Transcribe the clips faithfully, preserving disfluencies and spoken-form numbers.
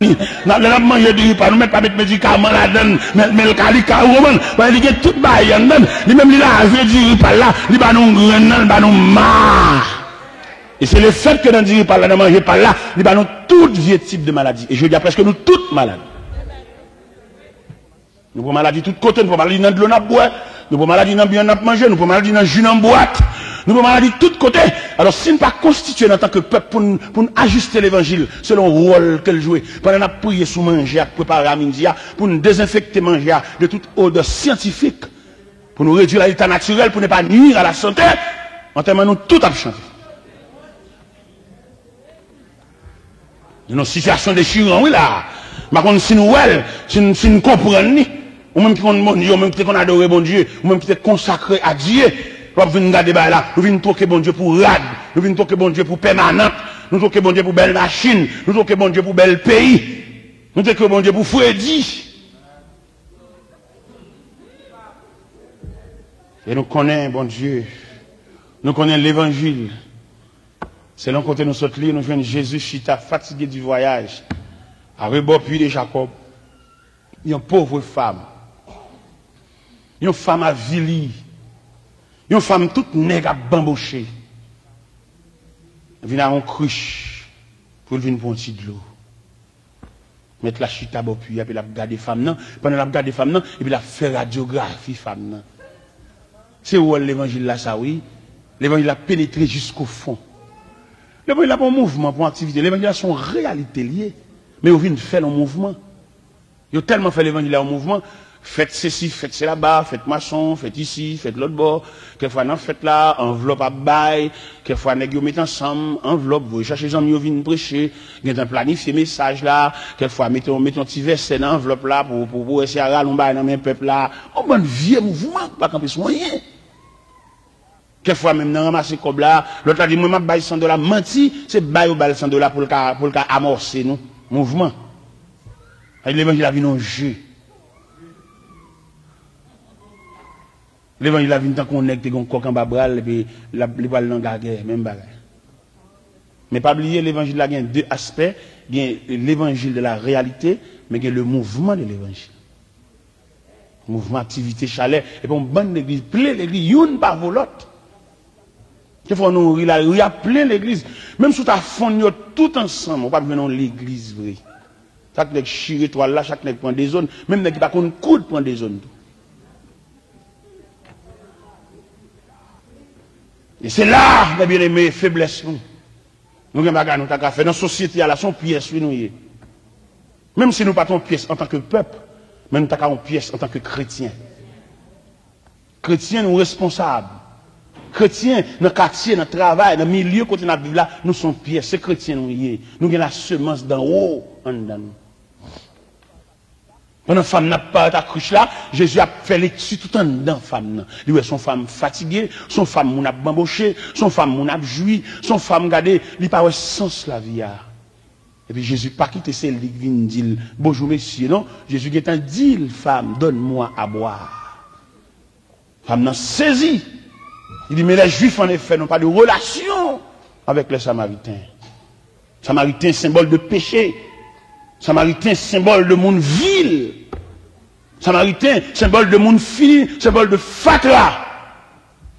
N ap, lè n ap manje diri pa nou, mèt pa met medikaman ladan l, mèt met kalika, ou konprann? Paske li gen tout bagay anndan l. Li menm li lave diri pa l la, li ba nou grenn nan, li ba nou ma. E se lefètke nan diri pa l la, nan manje pa l la, li ba nou tout vye tip de maladi. E jodi a, prèske nou tout malad. Nou pran maladi tout kote, nou pran maladi nan dlo n ap bwè, nou pran maladi nan byen n ap manje, nou pran maladi nan ji nan bwat, nou pran maladi tout kote. Alò, si n pa konstitye n antanke pèp pou n, pou n ajiste levanjil selon wòl ke l jwe, pandan n ap priye sou manje ak prepare a midi a, pou n dezenfekte manje a de tout odè syantifik, pou nou redwi a leta natirèl, pou ne pa nuire à la santé, antèman nou tout ap chanje. Nou nan sitiyasyon dechiran, wi, la. M pa konn si n wè l, si n, si n konprann li. Ou menm ki konn Bondye, ou menm ki te konn adore Bondye, ou menm ki te konsakre a Dye, w ap vin gade bagay la. Nou vin twoke Bondye pou rad, nou vin twoke Bondye pou pèmanant, nou twoke Bondye pou bèl machin, nou twoke Bondye pou bèl peyi, nou twoke Bondye pou fredi. E nou konnen Bondye, nou konnen levanjil. Selon kote nou sot li, nou jwenn Jezi chita, fatige di vwayaj, arebò pwi de Jakòb, yon pov fanm, yon fanm avili, yon fanm tout nèg ap banboche, vin a yon krich pou l vin pran yon ti dlo. Mèt la chita bò pwi a, epi l ap gade fanm nan. Pandan l ap gade fanm nan, epi l ap fè radyografi fanm nan. Se wòl levanjil la sa, wi. Levanjil la penetre jiskofon. Levanjil la pa yon mouvman, pa yon aktivite. Levanjil la se yon reyalite l ye. Men yo vin fè l yon mouvman. Yo tèlman fè levanjil la yon mouvman, fèt sesi, fèt sela, fèt mason, fèt isi, fèt lòt bò. Kèk fwa nan fèt la, anvlòp ap bay. Kèk fwa nèg yo met ansanm, anvlòp, voye chache zanmi yo vin preche. Gentan planifye mesaj la. Kèk fwa mete yon, mete yon ti vèsè nan anvlòp la pou, pou, pou wè si a rale yon bagay nan men pèp la. Yon bann vye mouvman ki pa kanpe sou anyen. Kèk fwa menm nan ranmase kòb la, lòt la di, "Mwen, m ap bay san dola." Manti, se ba yo ba l san dola pou l ka, pou l ka amòse nou mouvman. Sa vle di levanjil la vin yon je. Levanjil la vin tankou yon nèg te gen yon kòk anba bra l, epi l ap, li pral nan gagè, menm bagay. Men pa bliye, levanjil la gen de aspè, gen levanjil de la reyalite, men gen le mouvman de levanjil. Mouvman, aktivite, chalè, epi yon bann legliz, plen legliz, youn pa vo lòt. Te fè nou ri la, ri a plen legliz. Menm si w ta fonn yo tout ansanm, ou p ap jwenn yon legliz vre. Chak nèg chire twal la, chak nèg pran de zòn, menm nèg ki pa konn koud pran de zòn tou. E se la, mes bien-aimés, feblès nou. Nou gen bagay nou ta ka fè nan sosyete a la, se yon pyès wi nou ye. Menm si nou pa t yon pyès antanke pèp, men nou ta ka yon pyès antanke kretyen. Kretyen nou responsab. Kretyen nan katye, nan travay, nan milye kote n ap viv la, nou se yon pyès. Se kretyen nou ye. Nou gen lasemans danwo anndan nou. Pandan fanm nan ap parèt ak krich la, Jezi ap fè lekti tout anndan fanm nan. Li wè se yon fanm fatige, se yon fanm moun ap banboche, se yon fanm moun ap jwi, se yon fanm, gade, li pa wè sans lavi a. Epi Jezi pa kite se li ki vin di l, "Bonjou, mesye," non. Jezi gentan di l, "Femme, donne-moi à boire." Fanm nan sezi. Li di, "Mais les Juifs, en effet, n'ont pas de relation avec les Samaritains." Samariten, senbòl de peche. Samariten, senbòl de moun vil. Samariten, senbòl de moun fini, senbòl de fatra.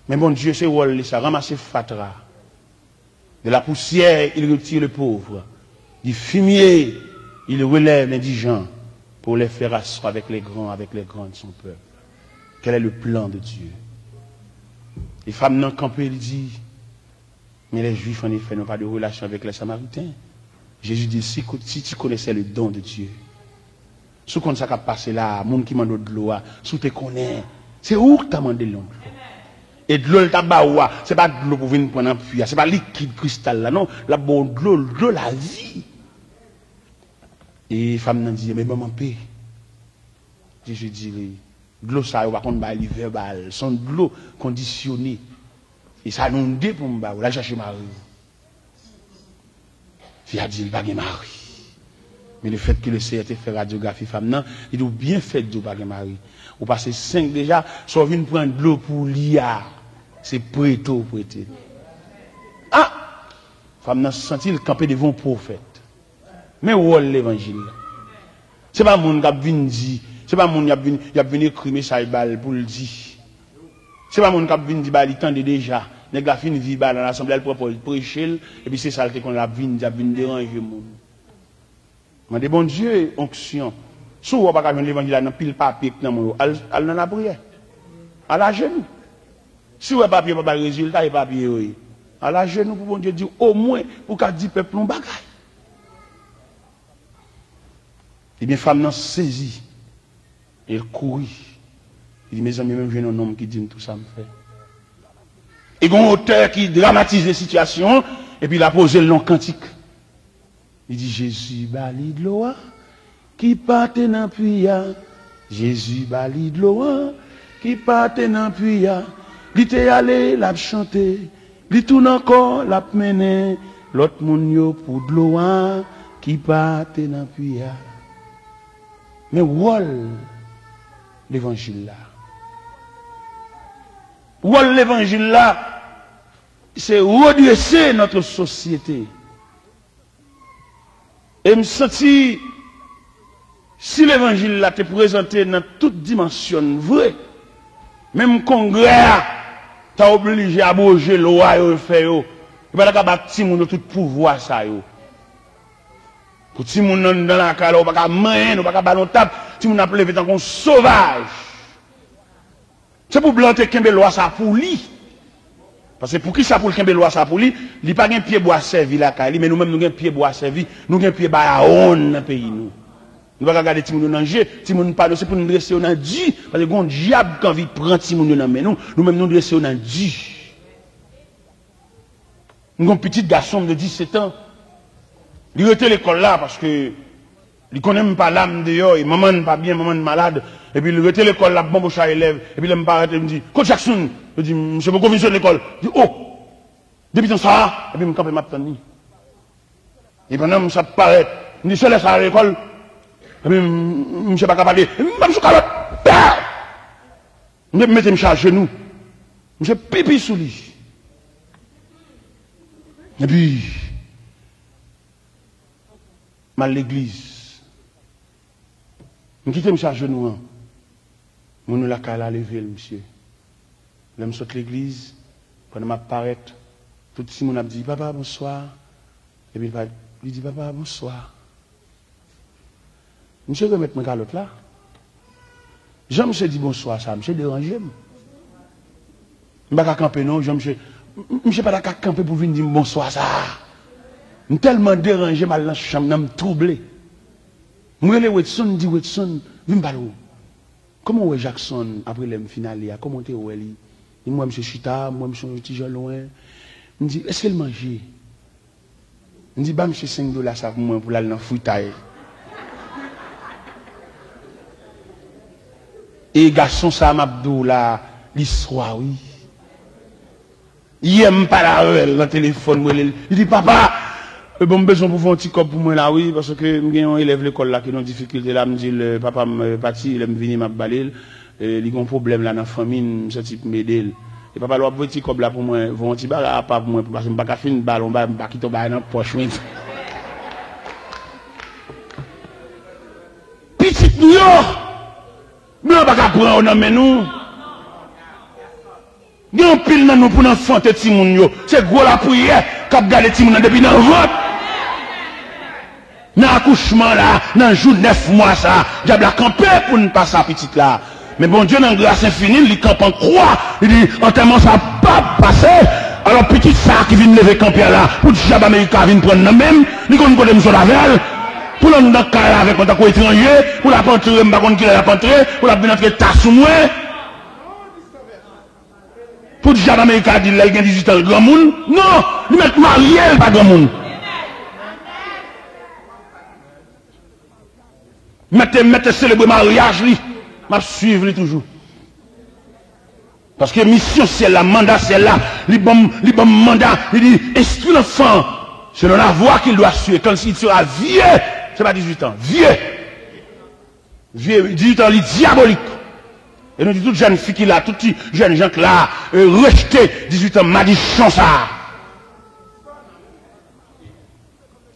Men Bondye, se wòl li sa, ranmase fatra. De la poussière, il retire le pauvre. Du fumier, il relève l'indigent pour les faire asseoir avec les grands, avec les grands de son peuple. Quel est le plan de Dieu? E fanm nan kanpe, li di, "Mais les Juifs, en effet, n'ont pas de relation avec les Samaritains." Jésus dit, "Si, si tu connaissais le don de Dieu, si w konn sa k ap pase la a, moun ki mande w dlo a, si w te konnen, se ou k ta mande l yon dlo. E dlo l ta ba ou a, se pa dlo pou vin pran nan pwi a, se pa likid kristal la, non. L ap ba w dlo, dlo lavi." E fanm nan di, "Ebyen, ban m anpe." Jezi di li, "Dlo sa yo pa konn bay li vèbal, se yon dlo kondisyone. E sa nou de pou m ba ou, l al chache mari w." Fi a di l pa gen mari. Men lefètke Leseyè te fè radyografi fanm nan, li di w byen fèt di w pa gen mari. Ou pase senk deja, sa w vin pran dlo pou li a, se prete w prete. Ah! Fanm nan santi l kanpe devan yon pwofèt. Men wòl levanjil la. Se pa moun k ap vin di, se pa moun y ap vin, y ap vin ekri mesaj ba l pou l di. Se pa moun k ap vin di ba li tande deja. Nèg la fin viv ba nan lasanble, al pran pòz preche l, epi se sa l te konn ap vin di, ap vin deranje moun. Mande Bondye onksyon. Si w wè w pa ka jwenn levanjil la nan pil papye k nan men w, al, al nan lapriyè. Al ajenou. Si w wè papye pa bay rezilta, e papye yo ye. Al ajenou pou Bondye di w omwen pou w ka di pèp la yon bagay. Ebyen, fanm nan sezi. E l kouri. Li di, mezanmi, menm jwenn yon nonm ki di m tou sa m fè. E gen yon otè ki dramatize sitiyasyon an, epi l a poze l nan yon kantik. Li di, Jezi ba li dlo a ki pa te nan pwi a. Jezi ba li dlo a ki pa te nan pwi a. Li te ale, l ap chante. Li tounen ankò, l ap mennen lòt moun yo pou dlo a ki pa te nan pwi a. Men wòl levanjil la. Wòl levanjil la, se redrese notre société. E m santi, si levanjil la te prezante nan tout dimansyon l vre, menm Kongrè a ta oblije abwoje lwa yo, yo fè yo. Yo pa ta ka ba timoun yo tout pouvwa sa yo. Pou timoun anndan lakay la, ou pa ka manyen, ou pa ka ba l yon tap, timoun ap leve tankou yon sovaj. Se pou blan te kenbe lwa sa pou li. Paske poukisa pou l kenbe lwa sa pou li? Li pa gen pye bwa sèvi lakay li, men nou menm nou gen pye bwa sèvi, nou gen pye bayawonn nan peyi nou. Nou pa ka gade timoun yo nan je, timoun pa nou, se pou n drese yo nan di, paske gen yon dyab k anvi pran timoun yo nan men nou, nou menm nou drese yo nan di. M gen yon pitit gason m de disetan. Li rete lekòl la paske li konnen m pa la, m deyò, e manman n pa byen, manman n malad. Epi li rete lekòl la, ap banboche a elèv. Epi lè m parèt, li di, "Kot Jackson?" Yo di, "Misye poko vin sot lekòl." Li di, "O!" Depi tan sa a, epi m kanpe, m ap tann li. E pandan misye ap parèt, m di, "Se lè sa a lekòl?" Epi m, misye pa ka pale. M ban misye yon kalòt. Pa! M mete misye ajenou. Misye pipi sou li. Epi, m al legliz. M kite misye ajenou an. Moun yo lakay la leve l, misye. Lè m sot legliz, pandan m ap parèt, tout timoun ap di, "Papa, bonswa." Epi li pa, li di, "Papa, bonswa." Misye remèt mwen kalòt la. Jan misye di bonswa sa, misye deranje m. M pa ka kanpe non, jan misye, m, misye pa ta ka kanpe pou vin di m bonswa sa. M tèlman deranje, m al nan chanm nan, m twouble. M rele Wedson, m di, "Wedson, vin m pale w. Kòman w wè Jackson apre lè m fin ale a? Kòman w te wè li?" Li di m wè misye chita, m wè misye yon ti jan lwen. M di, "Èske l manje?" M di, "Ba misye senk dola sa pou mwen pou l al nan fritay." E gason sa a m ap di w la, li swa wi. Yè m pale avè l nan telefòn, m rele l. Li di, "Papa, e bon, m bezwen pou w fè yon ti kòb pou mwen la wi, paske m gen yon elèv lekòl la ki nan difikilte la." M di l, "Papa m, eh, pati, lè m vini m ap bale l. Eh, li gen yon pwoblèm la nan fanmi n, m santi pou m ede l." E papa, lè w ap voye ti kòb la pou mwen, voye yon ti bagay apa pou mwen, paske m pa ka fin bale yon bagay, m pa kite yon bagay nan pòch mwen. Pitit nou yo, blan pa ka pran yo nan men nou. Gen anpil nan nou pou n anfante timoun yo. Se gwo lapriyè k ap gade timoun nan depi nan vant. Nan akouchman la, nan jou nèf mwa sa, dyab la kanpe pou n pa sa pitit la. Men Bondye nan gras enfini l, li kanpe an kwa, li di, "Antèman sa p ap pase." Alò pitit sa ki vin leve kanpe a la, pou dyab Amerika vin pran l nan men m, li konn kote m sot avè l. Pou l anndan kay la avèk mwen tankou etranje, pou l ap antre, m pa konn kilè l ap antre, pou l ap vin antre ta sou mwen. Pou dyab Amerika di l lè l gen dizuit an l granmoun. Non, li mèt marye l pa granmoun. Mèt, mèt selebre maryaj li. M ap swiv li toujou. Paske misyon syèl la, manda syèl la, li ban m, li ban m manda, li di, instruis l'enfant selon la voie qu'il doit suivre, quand il sera vieux, se pa dizuit an, vieux. Vye, dizuit an li dyabolik. E nou di tout jèn fi ki la, tout ti jèn jan k la, e, rejte dizuit an madichon sa a.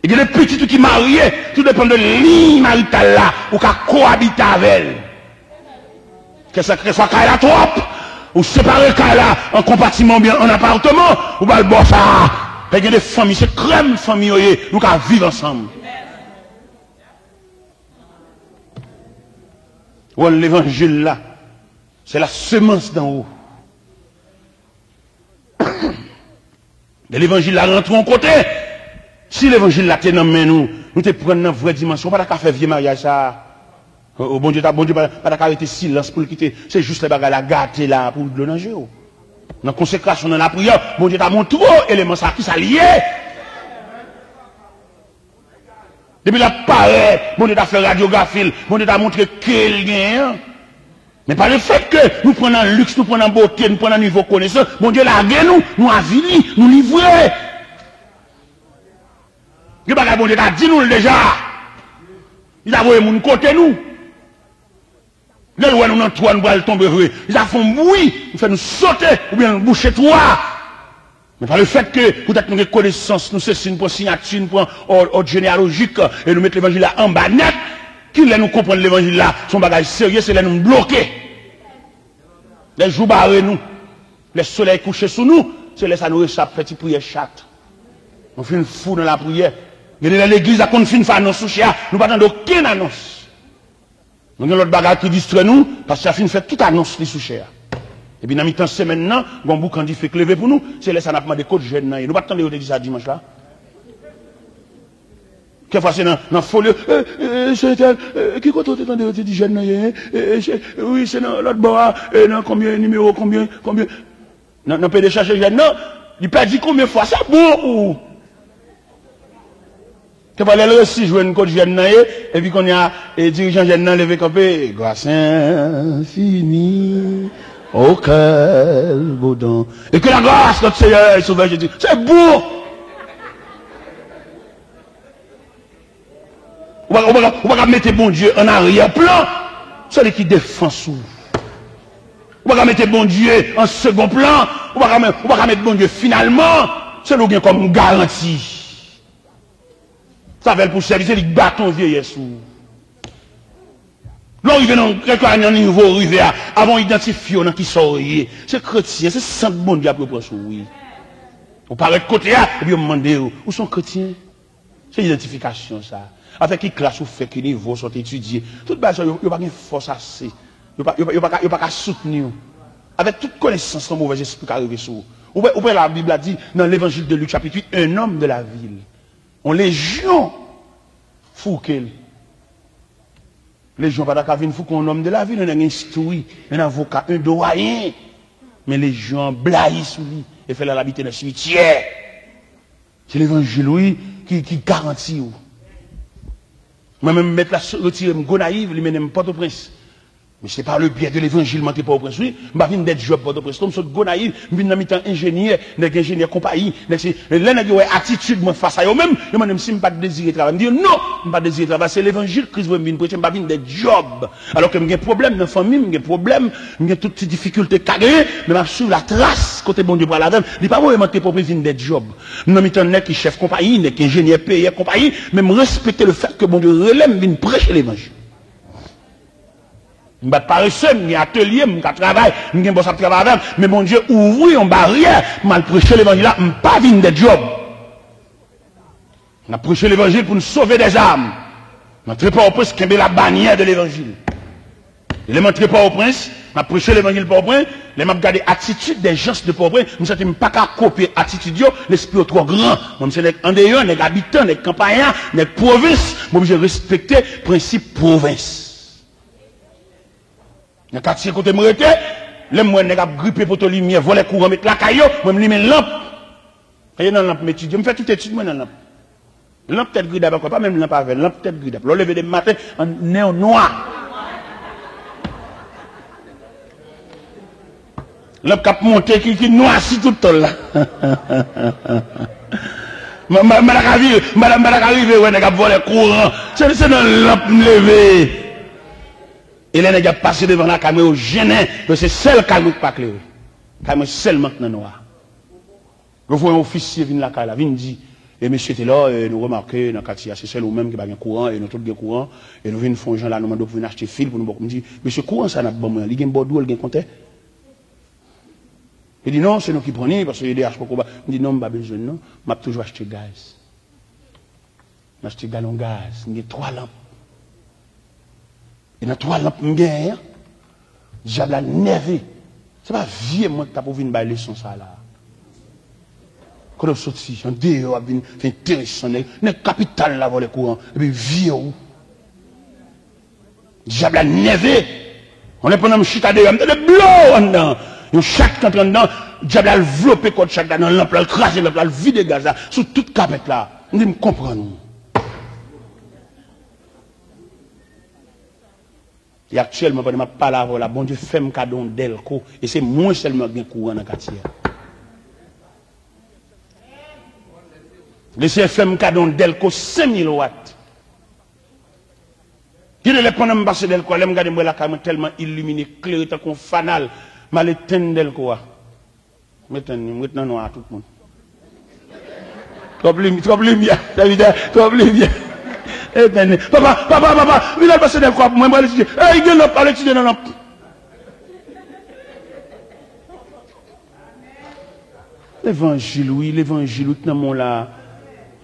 E gen de pitit ou ki marye, tou depann de liy marital la, ou ka koabite avè l. Kèlkanswa kay la twòp, ou separe kay la an konpatiman oubyen an apatman, ou ba l bò sa a. Paske gen de fanmi, se krèm fanmi yo ye, nou ka viv ansanm. Wòl levanjil la, c'est la semence d'en haut. Lè levanjil la rantre yon kote, si levanjil la te nan men nou, nou te pran l nan vrè dimansyon, ou pa ta ka fè vye maryaj sa a. O, o, Bondye ta, Bondye pa, pa ta ka rete silans pou l kite, se jis lè bagay la gate la pou l dlo nan je w. Nan konsekrasyon, nan lapriyè, Bondye ta montre w eleman sa a, kisa l ye. Depi l ap parèt, Bondye ta fè radyografi l, Bondye ta montre ke l genyen an. Men pa lefètke nou pran nan liks, nou pran nan bote, nou pran nan nivo konesans, Bondye lage nou, nou avili, nou livre. Gen bagay Bondye ta di nou l deja. Li ta voye moun kote nou. Lè l wè nou nan twa, nou pral tonbe vre, li ta fè yon bwi, li fè nou sote, oubyen l bouche twa. Men pa lefètke poutèt nou gen konesans, nou sesi, nou pran siyati, nou pran òd, òd jeneyalojik, e nou met levanjil la anba nèt, kilè nou konprann levanjil la se yon bagay serye, se lè nou bloke. Lè jou bare nou, lè solèy kouche sou nou, se lè sa nou resi ap fè ti priyè chat. Nou fin fou nan lapriyè. Gen de lè legliz la konn fin fè anons sou chè a, nou pa tande okenn anons. Nou gen lòt bagay ki distrè nou, pastè a fin fè tout anons li sou chè a. Epi nan mitan semèn nan, gen yon boukan dife k leve pou nou, se lè sa n ap mande kot jèn nan ye. Nou pa t tande yo te di sa dimanch la? Kèkfwa se nan, nan foli, e, e, se entèl, e, ki kote w te tande yo te di jèn nan ye, e, e, se, wi, se nan lòt bò a, e, nan konbyen nimewo, konbyen, konbyen. Nan, nan pede chache jèn nan, li pèdi konbyen fwa, se bon pou ou. Kèkfwa lè l resi jwenn kot jèn nan ye, epi kounye a, e, dirijan jèn nan leve kanpe, gras enfini, o kè l bodan. E ke la gras notre Seigneur et Sauveur Jésus. Se bon! Ou pa, ou pa, ou pa ka mete Bondye an aryè plan. Se li ki defans ou. Ou pa ka mete Bondye an segon plan. Ou pa ka, ou pa ka mete Bondye finalman. Se li ou gen kòm garanti. Se avè l pou w sèvi, se li k baton vyeyès ou. Lè w rive nan kèk ane nan nivo w rive a, avan w idantifye w nan kisa w ye. Se kretyen, se sant Bondye ap reprann sou ou, wi. Ou parèt kote a, epi yo mande w, ou se yon kretyen? Se idantifikasyon sa. Avèk ki klas ou fè, ki nivo sa w te etidye. Tout bagay sa yo, yo pa gen fòs ase. Yo pa, yo pa, yo pa ka, yo pa ka soutni w. Avèk tout konesans lan movèzespri ka rive sou ou. Ou wè, ou wè Labib la di, nan Levanjil de Lik chapit uit, un homme de la ville. Yon lejyon fouke l. Lejyon pa ta ka vin fouke yon nonm de lavil, yon nèg enstwi, yon avoka, yon dwayen. Men lejyon an blayi sou li e fè l al abite nan simityè. Se levanjil, wi, ki, ki garanti w. Mwen menm, mèt la retire m Gonayiv, li mennen m Pòtoprens. Men se pa le byè de levanjil m antre Pòtoprens, wi. M pa vin dèt djòb Pòtoprens, non, m sot Gonayiv, m vin nan mitan enjenyè, nèg enjenyè konpayi, nèg se, lè nèg yo wè atitid mwen fas a yo menm, yo mande m si m pa t dezire travay. M di yo, non, m pa dezire travay, se levanjil Kris voye m vin preche, m pa vin dèt djòb. Alò ke m gen pwoblèm nan fanmi m, m gen pwoblèm, m gen tout ti difikilte k ka genyen, men m ap swiv latras kote Bondye pral avè m. Li pa voye m antre Pòtoprens vin dèt djòb. M nan mitan nèg ki chèf konpayi, nèg ki enjenyè peyè konpayi, men m respekte le fèt ke Bondye rele m vin preche levanjil. M pa t parese, m gen atelye, m ka travay, m gen bòs ap travay avè m. Men Bondye ouvri yon baryè, m al preche levanjil la, m pa vin dèt djòb. N ap preche levanjil pou n sove dèzam. M antre Pòtoprens, kenbe la banyè de levanjil. E lè m antre Pòtoprens, m ap preche levanjil Pòtoprens, lè m ap gade atitid dè jans de Pòtoprens, m santi m pa ka kopye atitid yo, lespri yo twò gran. Mwen, m se nèg andeyò, nèg abitan, nèg kanpaya, nèg pwovens, m oblije respekte prensip pwovens. Nan katye kote m rete, lè m wè nèg ap gripe poto limyè, vòlè kouran met lakay yo, mwen m limen lanp. Paske nan lanp m etidye, m fè tout etid mwen nan lanp. Lanp tèt gridap ankò, pa menm lanp avè, lanp tèt gridap. Lè w leve demen maten, an, nen w nwa. Lanp k ap monte ki, ki nwasi tout tòl la. M, m, m pa ta ka vire, m pa ta, m pa ta ka rive wè nèg ap vòlè kouran. Se, se nan lanp m leve. E lè nèg y ap pase devan lakay mwen, yo jennen, paske se sèl kay mwen ki pa klere. Kay mwen sèlman k nan nwa. Yo voye yon ofisye vin lakay la, vin di, E mesye te la, e nou remake nan katye a, se sèl ou menm ki pa gen kouran, e nou tout gen kouran, e nou vin fè yon jan la, nou mande w pou vin achte fil pou nou ba w. M di, mesye, kouran sa n ap ban mwen an, li gen bòdwo, li gen kontè? Li di, non, se nou ki pran li, paske E D H poko ba. M di, non, m pa bezwen l, non, m ap toujou achte gaz. M achte galon gaz, m gen twa lanp. E nan twa lanp m genyen an, dyab la nève. Se pa vye mwen ki ta pou vin bay leson sa la. Kote w soti? Andeyò w ap vin fè enteresan, nèg, nèg kapital la vòlè kouran, epi vye w. Dyab la nève. Yon lè pandan m chita deyò, m tande blo anndan. Yon chat ki antre anndan, dyab la al vlope kòd chat la nan lanp la, l kraze lanp la, l vide gaz la sou tout kapèt la. M di, m konprann ou. E aktyèlman, pandan m ap pale avè w la, Bondye fè m kado yon dèlko, e se mwen sèlman ki gen kouran nan katye a. Lesenyè fè m kado yon dèlko senk mil wat. Gen de lè, pandan m pase dèlko a, lè m gade, m wè lakay mwen tèlman ilimine, klere tankou yon fanal, m al etenn dèlko a. M etenn li, m ret nan nwa a, tout moun. Twòp limyè, twòp limyè, sa vle di twòp limyè. Etenn li. Papa, papa, papa, vin al pase dèlko a pou mwen, mwen al etidye. Ey, gen lanp, al etidye nan lanp. Levanjil, wi, levanjil, wi, k nan men w la.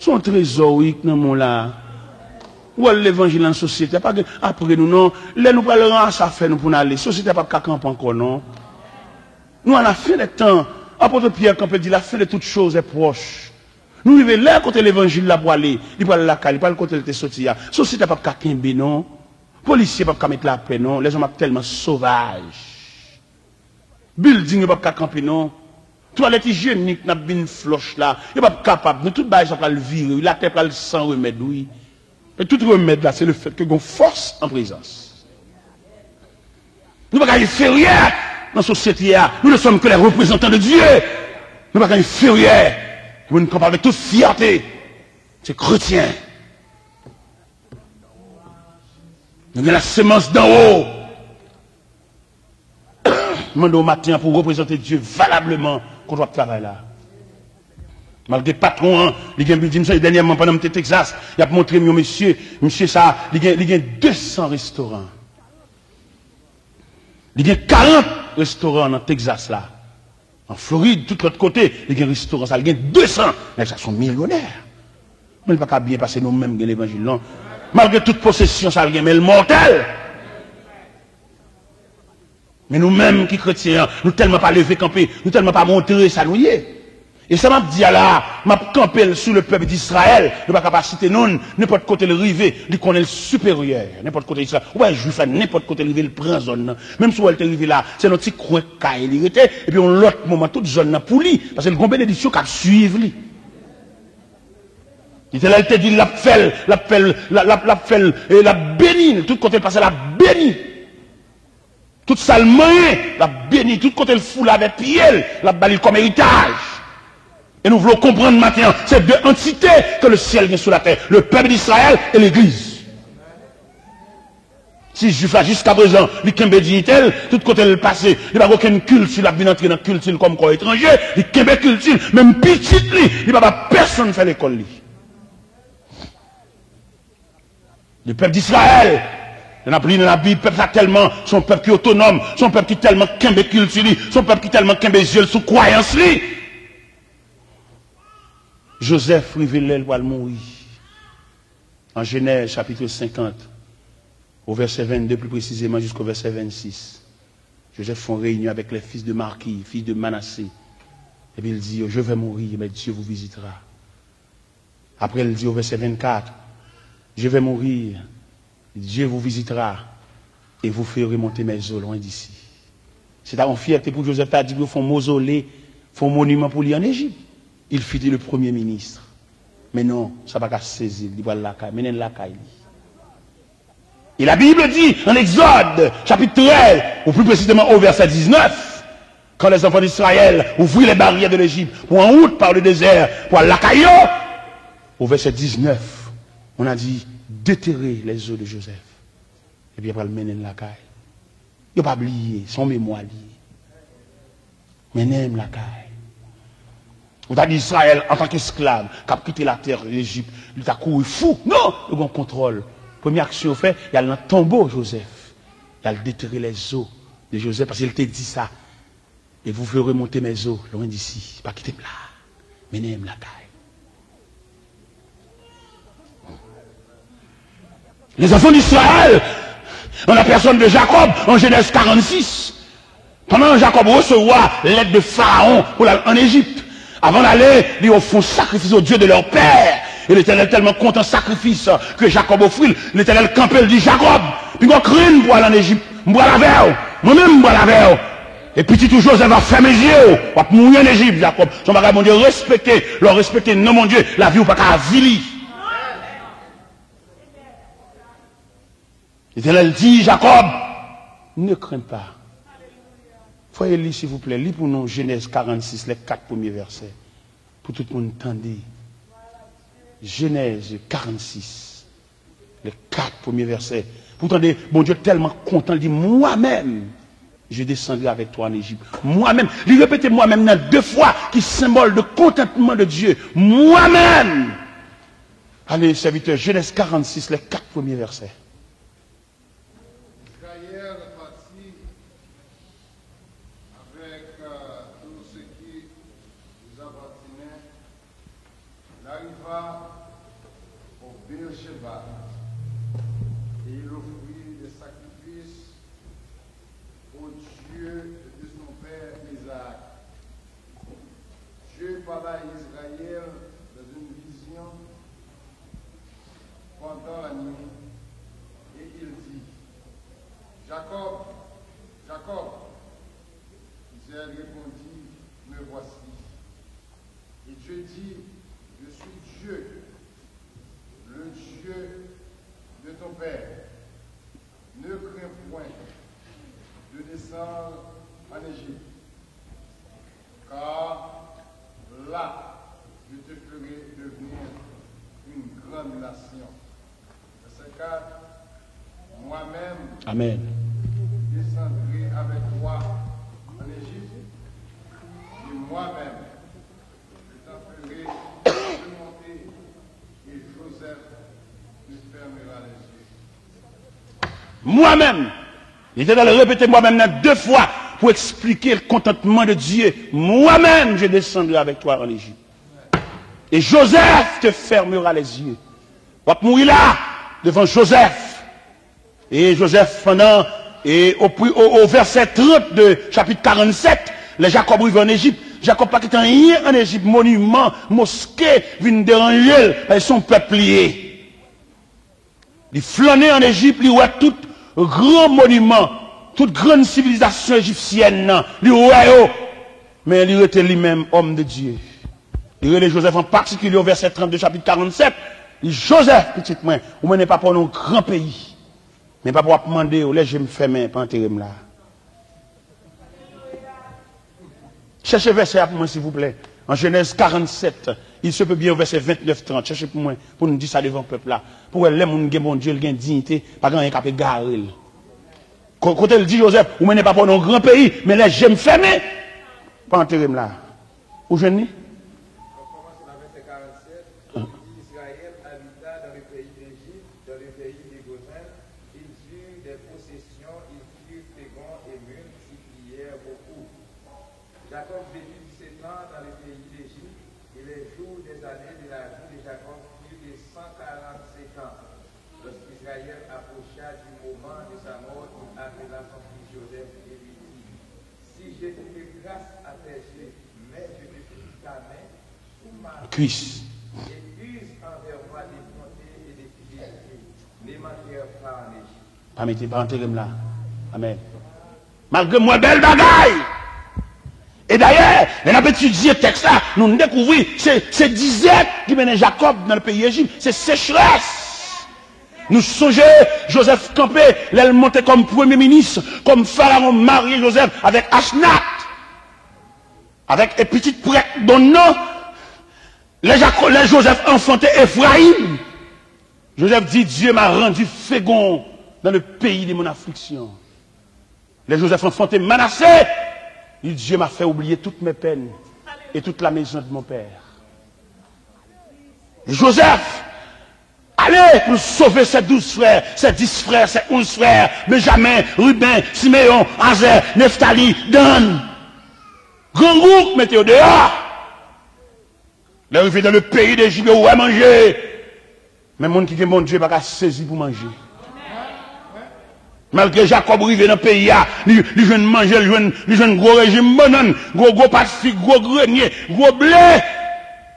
Se yon trezò, wi, k nan men w la. Wòl levanjil nan sosyete a, pa gen apre nou, non. Lè nou pral ranse afè nou pou n ale, sosyete a p ap ka kanpe ankò, non. Nou à la fin des temps. Apot Pyè kanpe di, la fin de toutes choses est proche. Nou rive lè kote levanjil la pwale, li pral lakay, li pral kote l te soti a. Sosyete a p ap ka kenbe, non. Polisye p ap ka met lapè, non. Lèzòm ap tèlman sovaj. Bilding yo p ap ka kanpe, non. Twalèt ijyenik n ap vin flòch la, yo p ap kapab. Nou tout bagay sa pral vire, wi. Latè pral san remèd, wi. E tout remèd la, se le fèt ke gon fòs an prezans. Nou pa ka enferyè nan sosyete a. Nous ne sommes que les représentants de Dieu. Nou pa ka enferyè. Pou nou kanpe avèk tout fyète. Se kretyen. Nou gen la semans d'en haut. Mande w maten an pou w reprezante Dye valableman kote w ap travay la. Malgre patwon an, li gen bilding, m sonje dènyèman pandan m te Texas, y ap montre m yon mesye, mesye sa, li gen, li gen de san restoran. Li gen karant restoran nan Texas la. An Florid, tout lòt kote, li gen restoran sa, li gen de san. Nèg sa se yon milyonè. Men li pa ka byen pase nou menm gen levanjil, non. Malgre tout posesyon sa l gen, men l mòtèl. Men nou menm ki kretyen an, nou tèlman pa leve kanpe, nou tèlman pa montre sa nou ye. E sa m ap di a la a, m ap kanpe l sou le pèp d'Izrayèl. Nou pa ka pa site non l, nenpòt kote l rive, li konnen l siperyè. Nenpòt kote Izrayèl. Ou wè jwif la, nenpòt kote l rive, l pran zòn nan. Menm si w wè l te rive la, se nan ti kwen kay li rete, epi yon lòt moman, tout zòn nan pou li, paske l gon benediksyon k ap swiv li. Letènèl te di l, l ap fè l, l ap fè l, l ap, l ap, l ap fè l, e l ap beni l. Tout kote l pase, l ap beni. Tout sa l manyen, l ap beni. Tout kote l foule avèk pye l, l ap ba li kòm eritaj. E nou vle w konprann maten an, se de antite ke le syèl gen sou latè, le pèp d'Izrayèl e legliz. Si jwif la, jiskaprezan, li kenbe diyite l, tout kote l pase, li pa gen okenn kilti, l ap vin antre nan kilti l kòm kò etranje, li kenbe kilti l, menm pitit li, li pa ba pèsonn fè lekòl li. Le pèp d'Izrayèl, lè n ap li nan Labib, pèp sa tèlman, se yon pèp ki otonòm, se yon pèp ki tèlman kenbe kilti li, se yon pèp ki tèlman kenbe zye l sou kwayans li. Jozèf rive lè l pral mouri. An Jenèz chapit senkant, o vèsè vennde pli presizeman jisko vèsè vennsis, Jozèf fè yon reyinyon avèk les fils de Makir, fils de Manassé. Epi l di yo, je vais mourir, mais Dieu vous visitera. Apre l di o vèsè vennkat, je vais mourir, Dieu vous visitera et vous ferez monter mes os loin d'ici. Se ta yon fyète pou Jozèf ta di pou yo fè yon mozole, fè yon moniman pou li ann Ejip. Il fut élu premier ministre. Men non, sa pa ka sezi l, li pral lakay, mennen l lakay li. Et la Bible dit, en Exode, chapitre treize, ou plus précisément au verset dix-neuf, quand les enfants d'Israël ouvrirent les barrières de l'Égypte pour en route par le désert, pou al lakay yo, au verset dix-neuf, on a dit, déterrez les os de Joseph. Epi yo pral mennen l lakay. Yo pa bliye, se yon memwa li ye. Mennen m lakay. Ou ta di Izrayèl antanke esklav k ap kite latè Lejip, li ta kouri fou. Non, yo gen kontwòl. Premye aksyon yo fè, y al nan tonbo Jozèf. Y al detere lèzo de Jozèf, paske l te di sa: Et vous ferez monter mes os loin d'ici. Pa kite m la. Mennen m lakay. Les enfants d'Israël, en la personne de Jacob, en Genèse quarante-six, pandan Jacob resevwa lèt de Pharaon pou l al ann Ejip, avan l ale, li ofri yon sakrifis au Dieu de leur père. E Letènèl tèlman kontan sakrifis ke Jacob ofri l, Letènèl kanpe l, di: Jacob, piga w krenn pou al ann Ejip. M pral avè w. Mwen menm, m pral avè w. E pitit ou Jozèf va fèmen zye w. W ap mouri ann Ejip, Jacob. Se yon bagay Bondye respekte. Lè w respekte non Bondye, lavi w pa ka avili. Letènèl di Jacob: Ne crains pas. Fò e li, silvouplè, li pou nou Genèse quarante-six, les quatre premiers versets, pou tout moun tande. Genèse quarante-six, les quatre premiers versets. Pou tande, Bondye tèlman kontan, li di: Moi même, je descendrai avec toi en Égypte. Moi même. Li repete moi même nan de fwa, ki senbòl de kontantman de Dye. Moi même. Allez, serviteur, Genèse quarante-six, les quatre premiers versets. Israël partit avec euh, tout ce qui vous appartenait. Il arriva au Beersheba et il offrit des sacrifices au Dieu de son père Isaac. Dieu parla à Israël dans une vision pendant la nuit et il dit: Jacob, Jacob. Israël répondit: Me voici. Et Dieu dit: Je suis Dieu, le Dieu de ton père. Ne crains point de descendre en Égypte, car là, je te ferai devenir une grande nation. Verset quatre. Moi-même, Amen. Descendrai avec toi en Égypte, et moi-même, je t'en ferai remonter, et Joseph te fermera les yeux. Moi-même, Letènèl repete moi même nan de fwa pou eksplike kontantman de Dye. Moi-même, je descendrai avec toi en Égypte. Et Joseph te fermera les yeux. W ap mouri la, devan Jozèf. E Jozèf, pandan, e o, pri- o, o vèsè trant de chapit karannset, lè Jakòb rive ann Ejip, Jakòb pa kite anyen ann Ejip, moniman, moske, vin deranje l, paske se yon pèp li ye. Li flannen ann Ejip, li wè tout gran moniman, tout grann sivilizasyon ejipsyèn nan, li wè yo. Men li rete li menm, òm de Dye. Li rele Jozèf an patikilye, o vèsè trant de chapit karannset, li, Jozèf, pitit mwen, ou mennen papa w nan yon gran peyi. Men papa w ap mande w, lè je m fèmen, pa antere m la. Chèche vèsè a pou mwen, silvouplè. An Jenèz karannset, il se peut bien, vèsè ventnèf, trant. Chèche pou mwen, pou n di sa devan pèp la. Pou wè lè moun gen Bondye, l gen diyite, pa gen anyen k ap egare l. Ko- Kote l di Jozèf, ou mennen papa w nan yon gran peyi, men lè je m fèmen, pa antere m la. Ou jwenn li? Au commencement, verset quarante-sept, il dit, Israël habita dans le pays d'Égypte, dans le pays de Gosen, ils eurent des possessions, ils firent fécond et multiplièrent beaucoup. Jacob vécut dix-sept ans dans le pays d'Égypte, et les jours des années de la vie de Jacob furent de cent quarante-sept ans. Lorsqu'Israël approcha du moment de sa mort, il appela son fils Joseph et lui dit, Si j'ai trouvé grâce à tes yeux, mais je te prie ta main sous ma cuisse et use envers moi de bonté et de fidélité. Ne m'enterre pas en Égypte. Pa mete, pa antere m la. Amèn. Malgre m wè bèl bagay. E dayè, lè n ap etidye tèks la, nou dekouvri se, se dizèt ki mennen Jakòb nan peyi Ejip. Se sechrès. Nou sonje Jozèf kanpe lè l monte kòm premye minis, kòm Farawon marye Jozèf avèk Asnat, avèk e pitit prèt donn nan. Lè Jako- lè Jozèf anfante Efrayim, Jozèf di, Dieu m'a rendu fécond dans le pays de mon affliction. Lè Jozèf anfante Manase, li, Dieu m'a fait oublier toutes mes peines. et toute la maison de mon père. Et Joseph, allez pour sauver ses douze frères, ses dix frères, ses onze frères, Benjamin, Ruben, Siméon, Azè, Neftali, Dan. Grangou, mete yo deyò. Lè rive dans le pays d'Égypte, yo wè manje. Men moun ki gen Bondye pa ka sezi pou manje. Malgre Jakòb rive nan peyi a, li, li jwenn manje, li jwenn, li jwenn gwo rejim bannann, gwo, gwo pat fig, gwo grenye, gwo ble.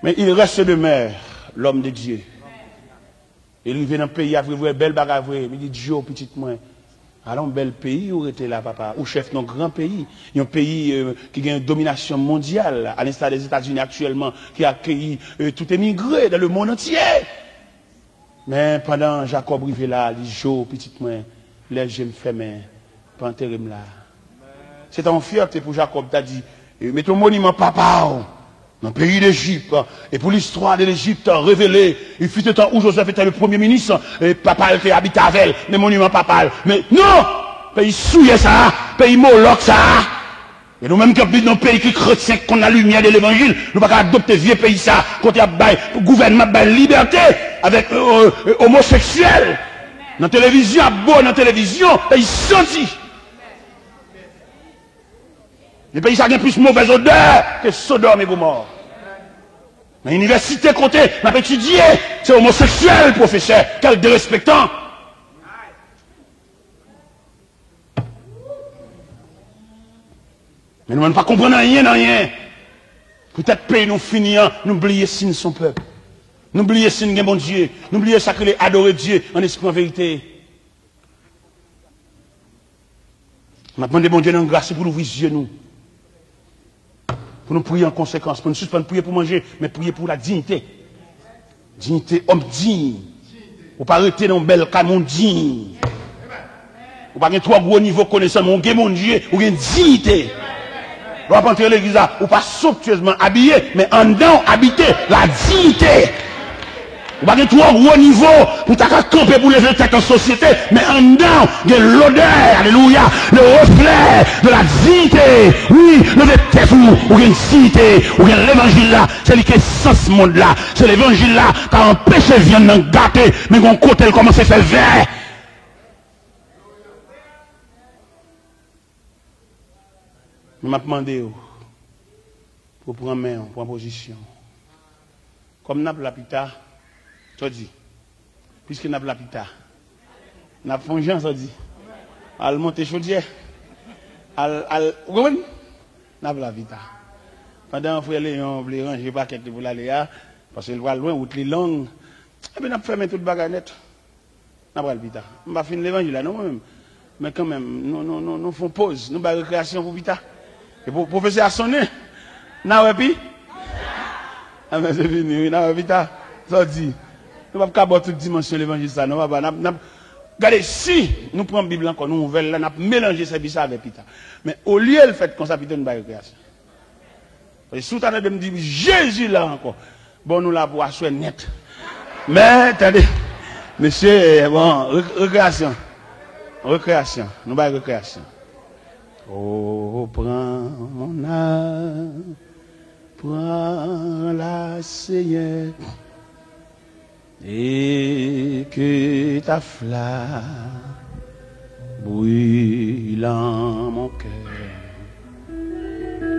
Men il reste demeure l'homme de Dieu. E li rive nan peyi a, vre, vre, bèl bagay vre. Li di, Djo, pitit mwen, ala yon bèl peyi ou rete la, papa. Ou chèf yon gran peyi. Yon peyi, euh, ki gen dominasyon mondyal, à l'instar des États-Unis actuellement, ki akeyi, euh, tout emigre dans le monde entier. Men pandan Jakòb rive la, li di, Djo, pitit mwen, lè je m fèmen, pa antere m la. Se ta yon fyète pou Jakòb ta di, e, mete yon moniman papa w nan peyi Lejip, e pou listwa de Lejip revele, il fut un temps où Joseph était le premier ministre, e papa l te abite avè l, men moniman papa l, men non! Peyi souye sa a, peyi Molòk sa a. E nou menm ki ap viv nan yon peyi ki kretyen, ki konn la limyè de levanjil, nou pa ka adopte vye peyi sa a, kote y ap bay, gouvènman ap bay libète avèk, euh, euh, omoseksyèl. Nan televizyon, ap bo nan televizyon, peyi santi. E peyi sa gen plis movèz odè ke Sodòm e Gomò. Nan inivèsite kote n ap etidye, se omoseksyèl pwofesè, kèl derespektan. Men nou menm pa konprann anyen nan anyen. Poutèt peyi nou fini an, nou bliye si n se yon pèp. Nou bliye si n gen Bondye. Nou bliye sa k rele adore Dye an espri, an verite. N ap mande Bondye nan gras li pou l ouvri zye nou. Pou nou priye an konsekans, pou nou sispann priye pou manje, men priye pou la diyite. Diyite, òm diy. Ou pa rete nan yon bèl kay, men w diy. Ou pa gen twò gwo nivo konesans, men w gen Bondye, ou gen diyite. Lè w ap antre legliz la, ou pa somptyezman abiye, men anndan w abite la diyite. Ou pa gen twò gwo nivo pou w ta ka kanpe pou leve tèt an sosyete, men anndan w gen lodè, alelouya, le reflet de la dignité. Wi, leve tèt ou, ou gen diyite, ou gen levanjil la, se li ki esans mond la, se levanjil la ka anpeche vyann nan gate, men gon kote l kòmanse fè vè. Men m ap mande w pou w pran men w, pran pozisyon. Kòm n ap la pita, sa w di? Piske n ap la pita, n ap fè yon jan, sa w di? Al monte chodyè. Al, al, ou konprann? N ap la pita. Pandan frè Leyon vle ranje pakèt li pou l ale a, paske l pral lwen, wout li long, ebyen n ap fèmen tout bagay nèt. N a pral pita. M pa fin levanjil la non mwen menm. Men kanmenm, nou, nou, nou, nou fè yon poz, nou bay rekreyasyon pou pita. E pwo-, pwofesè a sonnen. N a wè pi? Amèn, se fini, wi, n a wè pita. Sa w di? Nou p ap ka ba w tout dimansyon levanjil sa non, papa. N ap, n ap, gade, si nou pran Bib la ankò, nou ouvè l la, n ap melanje sèvis la avè pita. Men olye l fèt konsa, pito n bay rekreyasyon. Paske si w ta tande m di Jezi la ankò, bon, nou la pou aswè nèt. Men, tande, mesye, bon, re-, rekreyasyon. Rekreyasyon. Nou bay rekreyasyon. Oh, prends mon âme, prends-la, Seigneur. Et que ta flamme brûle en mon cœur,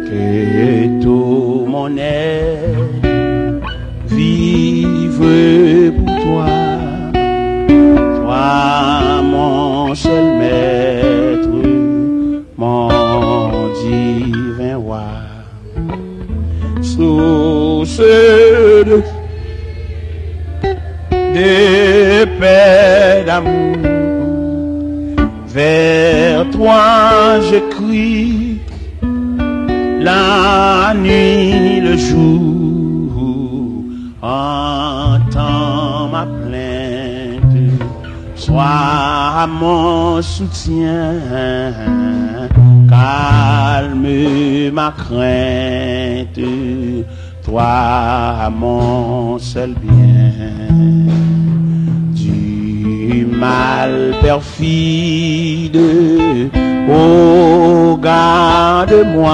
que tout mon être vive pour toi, toi mon seul maître, mon divin roi. Source de, de paix, d'amour, vers toi je crie, la nuit, le jour, entends ma plainte. Sois mon soutien, calme ma crainte, toi mon seul bien. Du mal perfide, oh, garde-moi.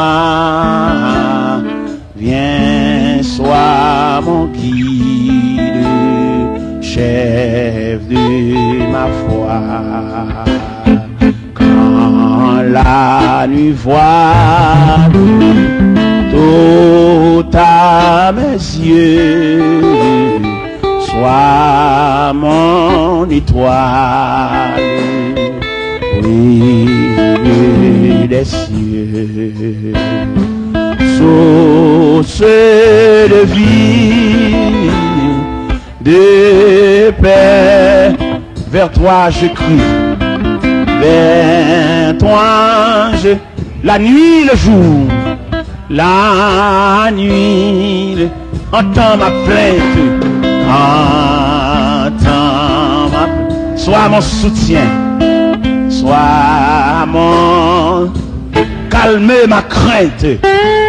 Viens, sois mon guide, chef de ma foi. Quand la nuit voile tout à mes yeux, sois mon étoile, brille des cieux, source de vie, de paix. Vers toi je crie, vers toi je, la nuit, le jour, la nuit, le, entends ma plainte, entends ma, sois mon soutien, sois mon, calme ma crainte,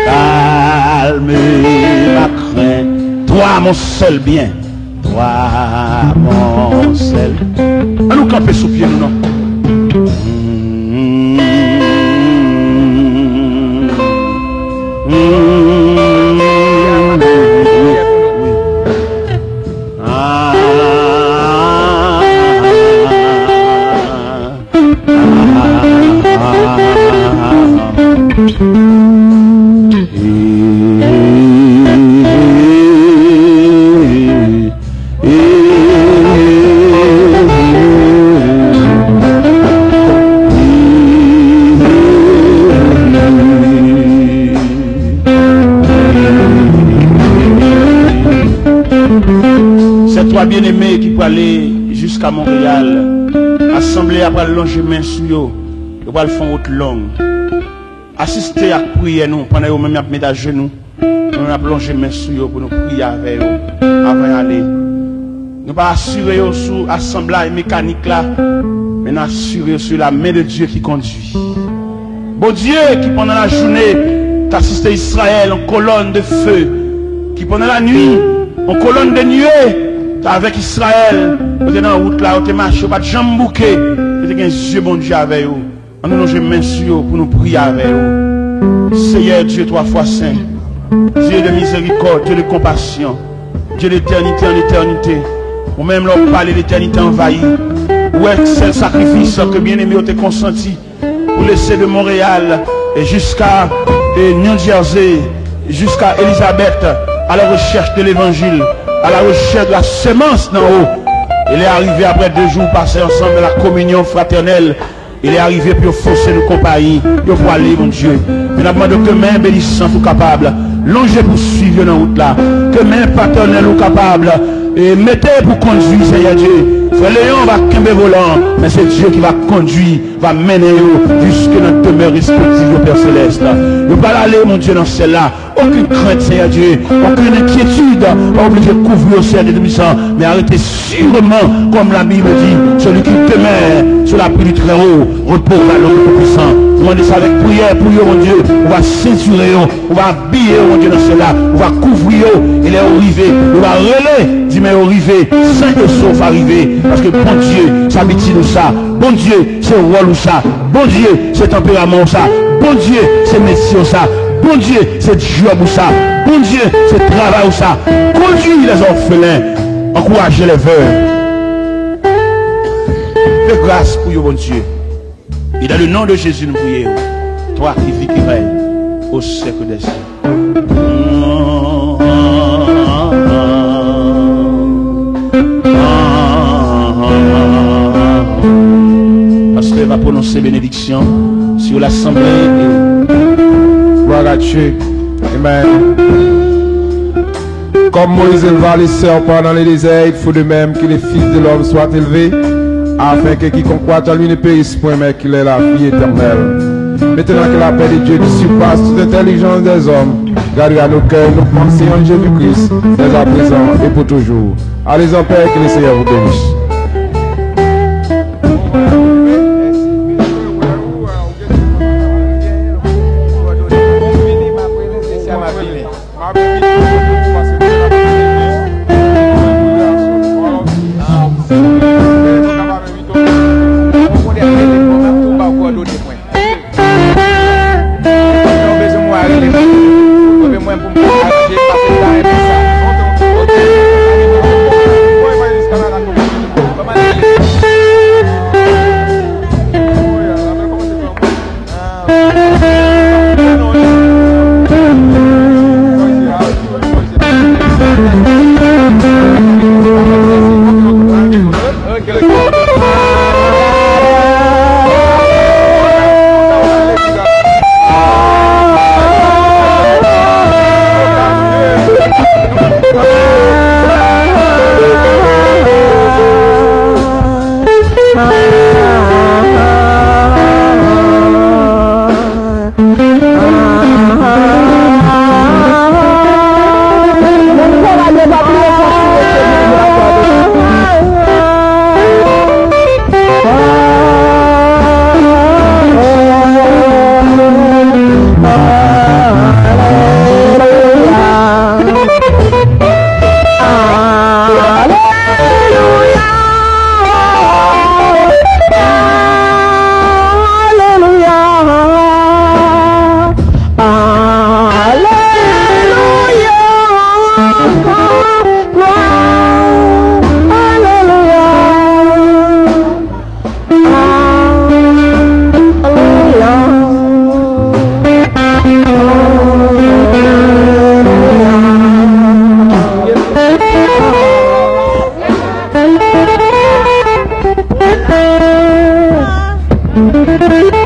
calme ma crainte, toi mon seul bien, toi mon seul. Ann nou kanpe sou pye nou non. Sè twa byeneme ki prale jiska Monreyal, asanble a pral lonje men sou yo, yo pral fè yon wout long. Asiste ak priyè nou pandan yo menm y ap met ajenou. Nou, n ap lonje men sou yo pou nou priye avè yo avan y ale. Nou pa asire yo sou asanblay mekanik la, men n asire yo sou la men de Dye ki kondui. Bondye ki pandan lajounen t asiste Izrayèl an kolòn de fe, ki pandan lanwi an kolòn de nwe t avèk Izrayèl, yo te nan wout la, yo te mache, yo pa t janm bouke, yo te gen zye Bondye avè yo. Ann nou lonje men sou yo pou nou priye avè yo. Seyè Dye twa fwa sen, Dye de mizerikòd, Dye de konpasyon, Dye de etènite an etènite, ou menm lè w pale, letènite anvayi. Ou wè sèl sakrifis ke byeneme yo te konsanti pou lese de Monreyal e jiska e New Jersey, jiska Elizabeth, à la recherche de l'évangile, à la recherche de la semence d'en haut. E lè arive apre de jou pase ansanm nan la kominyon fratènèl, e lè arive pou yo fòse nou konpayi, yo pwale, Bondye. Men n ap mande ke men benisant ou kapab lonje pou swiv yo nan wout la, ke men patènèl ou kapab e mete pou kondui, Seyè Dye. Frè Leyon va kenbe volan, men se Dye ki va kondui, va mennen yo jiske nan demè respektif yo, Pè Selès. Yo pral ale, Bondye, nan syèl la. Okenn krent, Seyè Dye, okenn enkyetid pa oblije kouvri yo, Seyè Dye Toupisan, men arete sireman, kòm Labib di, celui qui demeure sous l'abri du Très-Haut reposera dans le Tout-Puissant. Nou mande sa avèk priyè pou yo, Bondye, ou va sentire yo, ou va abiye yo, Bondye, nan syèl la, ou va kouvri yo, e lè yo rive, yo va rele, di men yo rive, sen e sof a rive, paske Bondye, se abitid ou sa, Bondye, se wòl ou sa, Bondye, se tanperaman w sa, Bondye, se metye w sa, Bondye, se djòb ou sa, Bondye, se travay ou sa. Conduis les orphelins, encourager les veuves. Fè gras pou yo, Bondye. E dans le nom de Jésus nou priye. Toi qui vis, qui règne au siècle des siècles. Pastè va pwononse benediksyon sur l'assemblée. Gloire à Dieu. Amen. Comme Moïse éleva le serpent dans le désert, il faut de même que le Fils de l'homme soit élevé, afin que quiconque croit en lui ne périsse point, mais qu'il ait la vie éternelle. Maintenant que la paix de Dieu qui surpasse toute intelligence des hommes gardera nos cœurs, nos pensées en Jésus-Christ, dès à présent et pour toujours. Allez en paix, que le Seigneur vous bénisse. Mwen bezwen mwen a rele mwen. Mwen mwen pou mwen a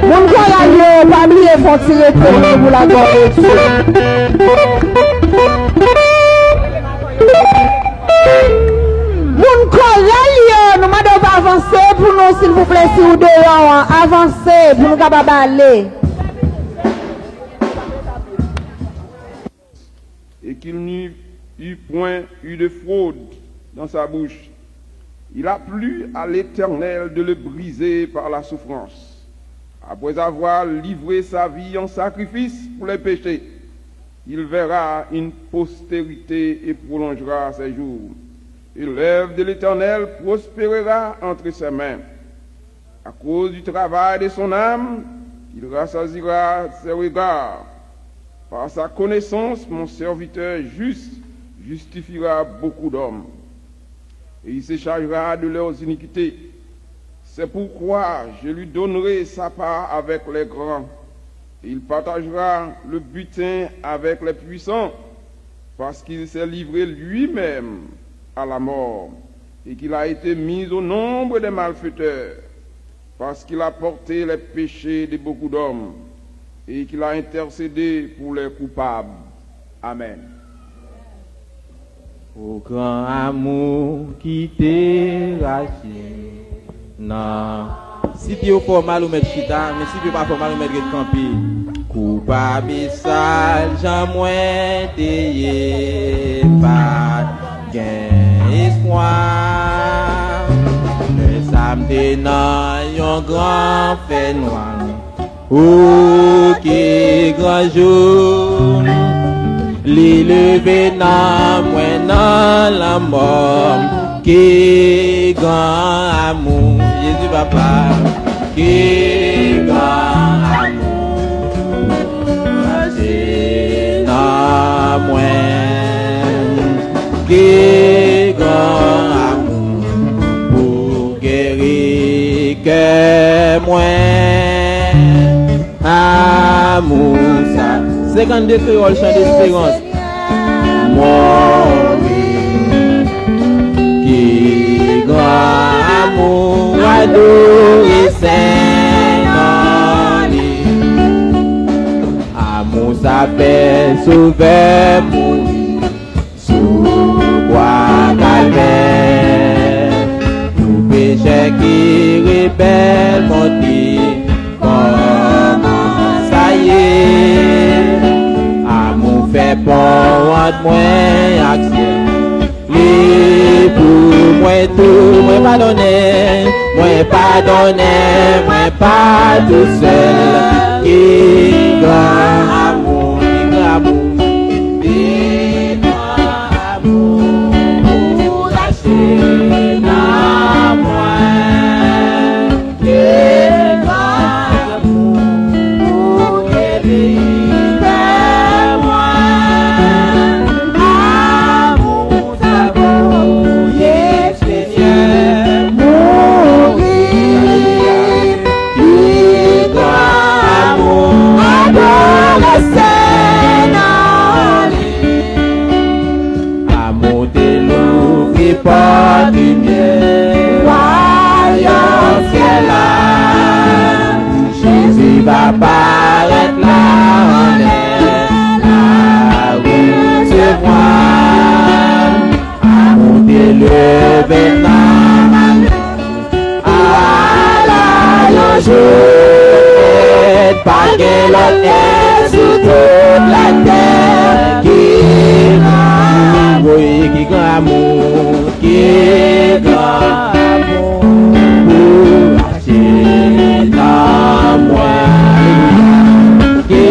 Moun koral yo, pa bliye fè yon ti rete pou nou pou ladorasyon. Moun koral yo, nou mande w avanse pou nou, silvouplè, si w deyò an, avanse pou nou kapab ale. Et qu'il n'y eut point eu de fraude dans sa bouche. Il a plu à l'Éternel de le briser par la souffrance. Après avoir livré sa vie en sacrifice pour les péchés, il verra une postérité et prolongera ses jours. Et l'œuvre de l'Éternel prospérera entre ses mains. À cause du travail de son âme, il rassasiera ses regards. Par sa connaissance, mon serviteur juste justifiera beaucoup d'hommes, et il se chargera de leurs iniquités. C'est pourquoi je lui donnerai sa part avec les grands, et il partagera le butin avec les puissants, parce qu'il s'est livré lui-même à la mort, et qu'il a été mis au nombre des malfaiteurs, parce qu'il a porté les péchés de beaucoup d'hommes, et qu'il a intercédé pour les coupables. Amen. O gran amou ki te rache nan. Si pye w fè w mal, ou mèt chita, men si pye w pa fè w mal, ou mèt ret kanpe. Koupab e sal jan mwen te ye, pa t gen espwa. Lè sa m te nan yon gran fènwa, o, ki gran jou li leve nan mwen nan lanmò. Ki gran amou, Jezi papa. Ki gran amou, rache nan mwen. Ki gran amou, pou geri kè mwen. Amou sa. Senkannde Kreyòl, Chan Desperans. Mori. Ki gran amou, adore Senyè li. Amou sa fè Sovè mouri sou kwa Kalvè. Nou pechè ki rebèl kont li, kòman sa ye? Amou fè pon ant mwen ak syèl. Li pou mwen tou, mwen padone, mwen padone, mwen pa tousèl. Ki gran amou, ki gran amou, ki gran amou, ou rache nan mwen. Ki gran amou, ou geri kè mwen. Amou sa voye Senyè mouri. Ki gran amou, adore Petèt pa gen lòt èt sou tout latè ki gran amou, wi, ki gran amou, ki gran amou pou rache nanm mwen. Alelouya. Ki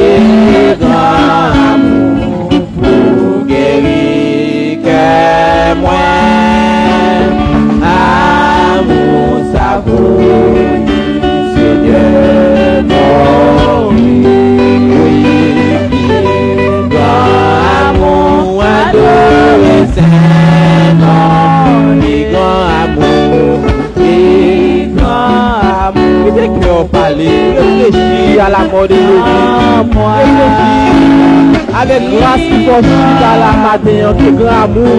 gran amou pou geri kè mwen. Amou sa voye Senyè mori. Wi, ki gran amou, adore Sen non. Ki gran amou, ki gran amou. Kite kè w pale. Reflechi à la mort de Jésus. Reflechi avèk gras ki fè w chita la maten an. Ki gran amou.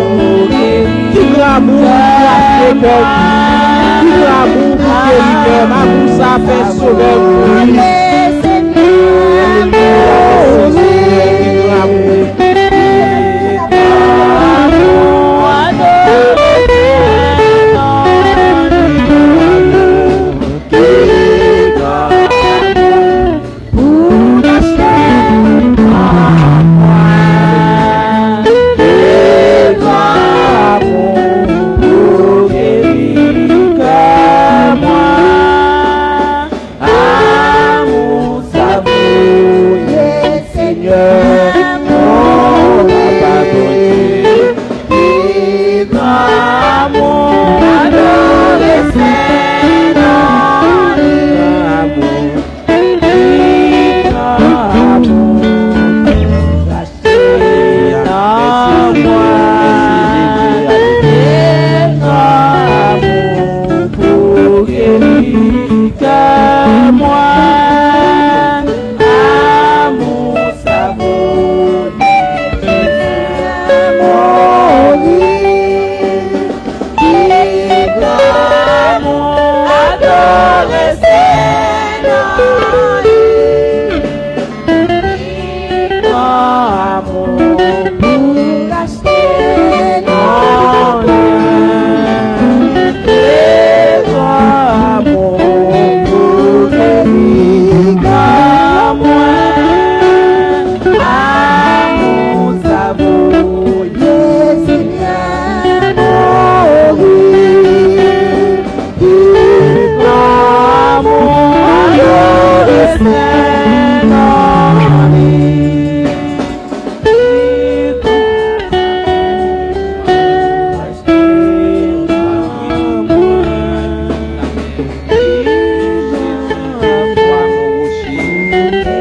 Ki gran amou pou rache kè m. Ki gran amou pou geri kè m. Amou sa fè Sovè mouri. Ki gran amou. Amou sa voye Senyè, o Papa Bondye, ki gran amou, adore Sen non. Ki gran amou, ki gran amou, rache nanm mwen. Ki gran amou pou geri kè mwen. Amou sa voye Senyè mori. Ki gran amou, adore Sen non li. Ki gran amou pou rache nanm mwen. Ki gran amou pou geri kè mwen. Amou sa voye Senyè mori. Ki gran amou, adore Sen non li.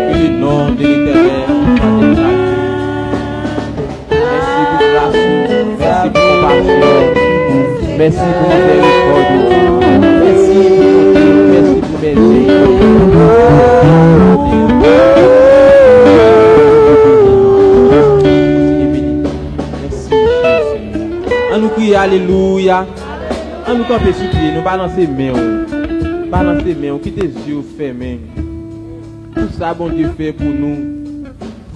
Que le nom de l'Éternel soit exalté. Mèsi pou gras ou, mèsi pou konpasyon w, mèsi pou mizèrikòd ou, mèsi pou bonte w, mèsi pou mèvèy ou. Mèsi, Jezi. Ann nou kriye alelouya. Ann nou kanpe sou pye nou, balanse men w. Balanse men w, kite zye w fèmen. Pou sa Bondye fè pou nou.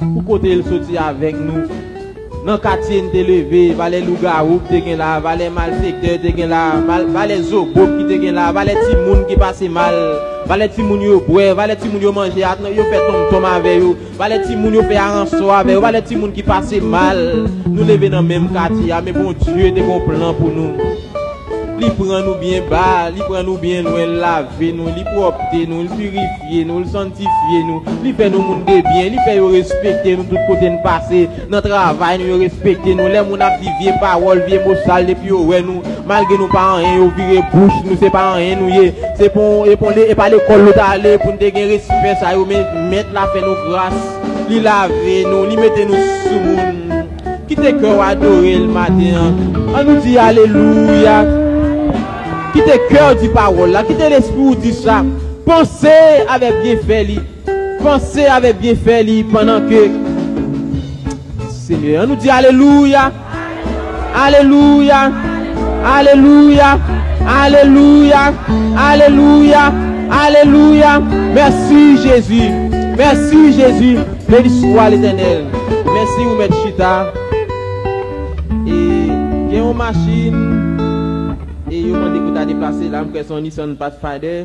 Pou kote l soti avèk nou. Nan katye n te leve, valè lougawou ki te gen la, valè malfektè te gen la, mal- valè zobob ki te gen la, valè timoun ki pase mal, valè timoun yo bwè, valè timoun yo manje, yo fè tonmtonm avè yo, valè timoun yo fè aransò avè yo, valè timoun ki pase mal. Nou leve nan menm katye a, men Bondye te gen yon plan pou nou. Li pran nou byen ba, li pran nou byen lwen, l lave nou, li pwòpte nou, li pirifye nou, li sanntifye nou, li fè nou moun de byen, li fè yo respekte nou tout kote n pase, nan travay nou yo respekte nou, lè moun ap di vye pawòl, vye mo sal depi yo wè nou, malgre nou pa anyen, yo vire bouch nou, se pa anyen nou ye, se pon, e pon, e pa lekòl nou t ale pou n te gen respè sa yo, men Mèt la fè nou gras, li lave nou, li mete nou sou moun. Kite kè w adore l maten an. Ann nou di alelouya. Kite kè w di pawòl la. Kite lespri w di sa. Panse avè byenfè li. Panse avè byenfè li pandan ke Senyè. Ann nou di alelouya. Alelouya. Alelouya. Alelouya. Alelouya. Alelouya. Mèsi Jezi. Mèsi Jezi. Beni swa Letènèl. Mèsi ou mèt chita. E gen yon machin e yo mande pou ta deplase la, m kwè se yon Nissan Pathfinder.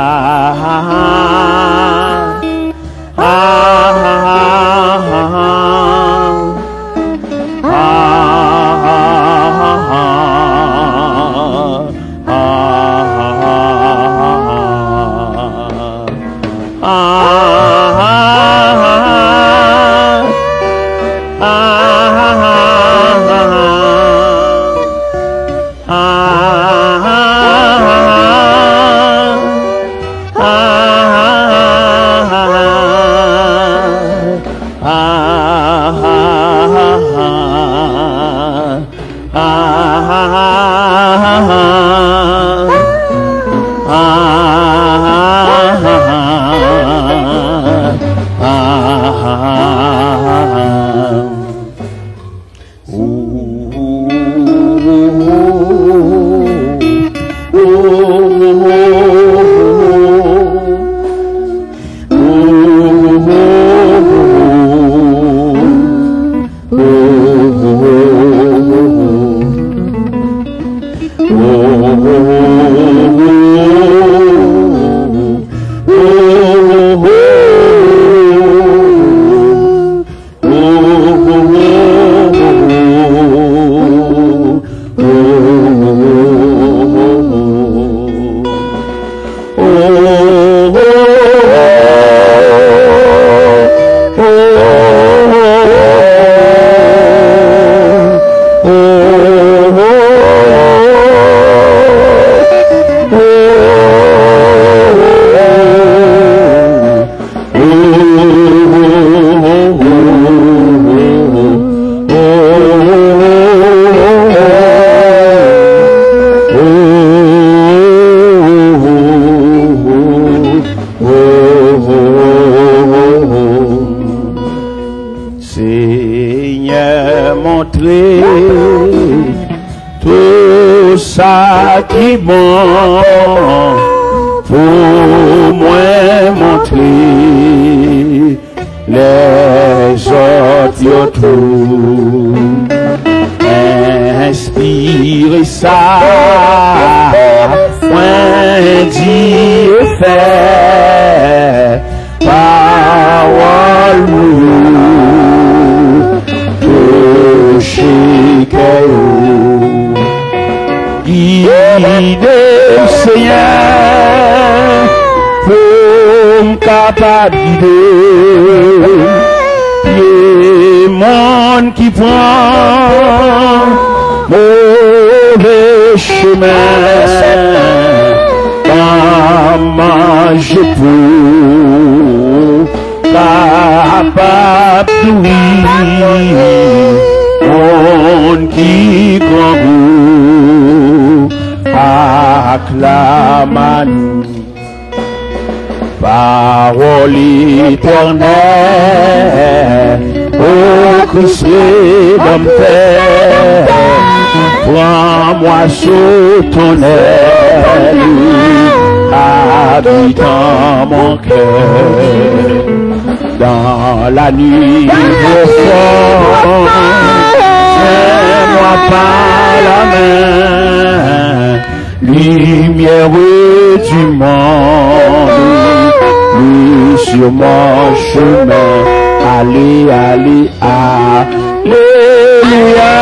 ah, ah, ah, ah, ah, Senyè, montre tou sa ki bon pou mwen, montre lèzòt yo tou. Enspire sa mwen di e fè. Pawòl mwen yo touche kè yo. Gide m, Senyè, pou m kapab gide pye moun ki pran move chemen. Ban m manje pou kapab nouri moun ki grangou ak lamani. Pawòl Etènèl, o Kris redanmtè, pran mwaso tonnèl, abitan mon cœur. Dans la nuit profonde, tiens-moi par la main, lumière du monde, luce sur mon chemin. Allez, allez, Alelouya,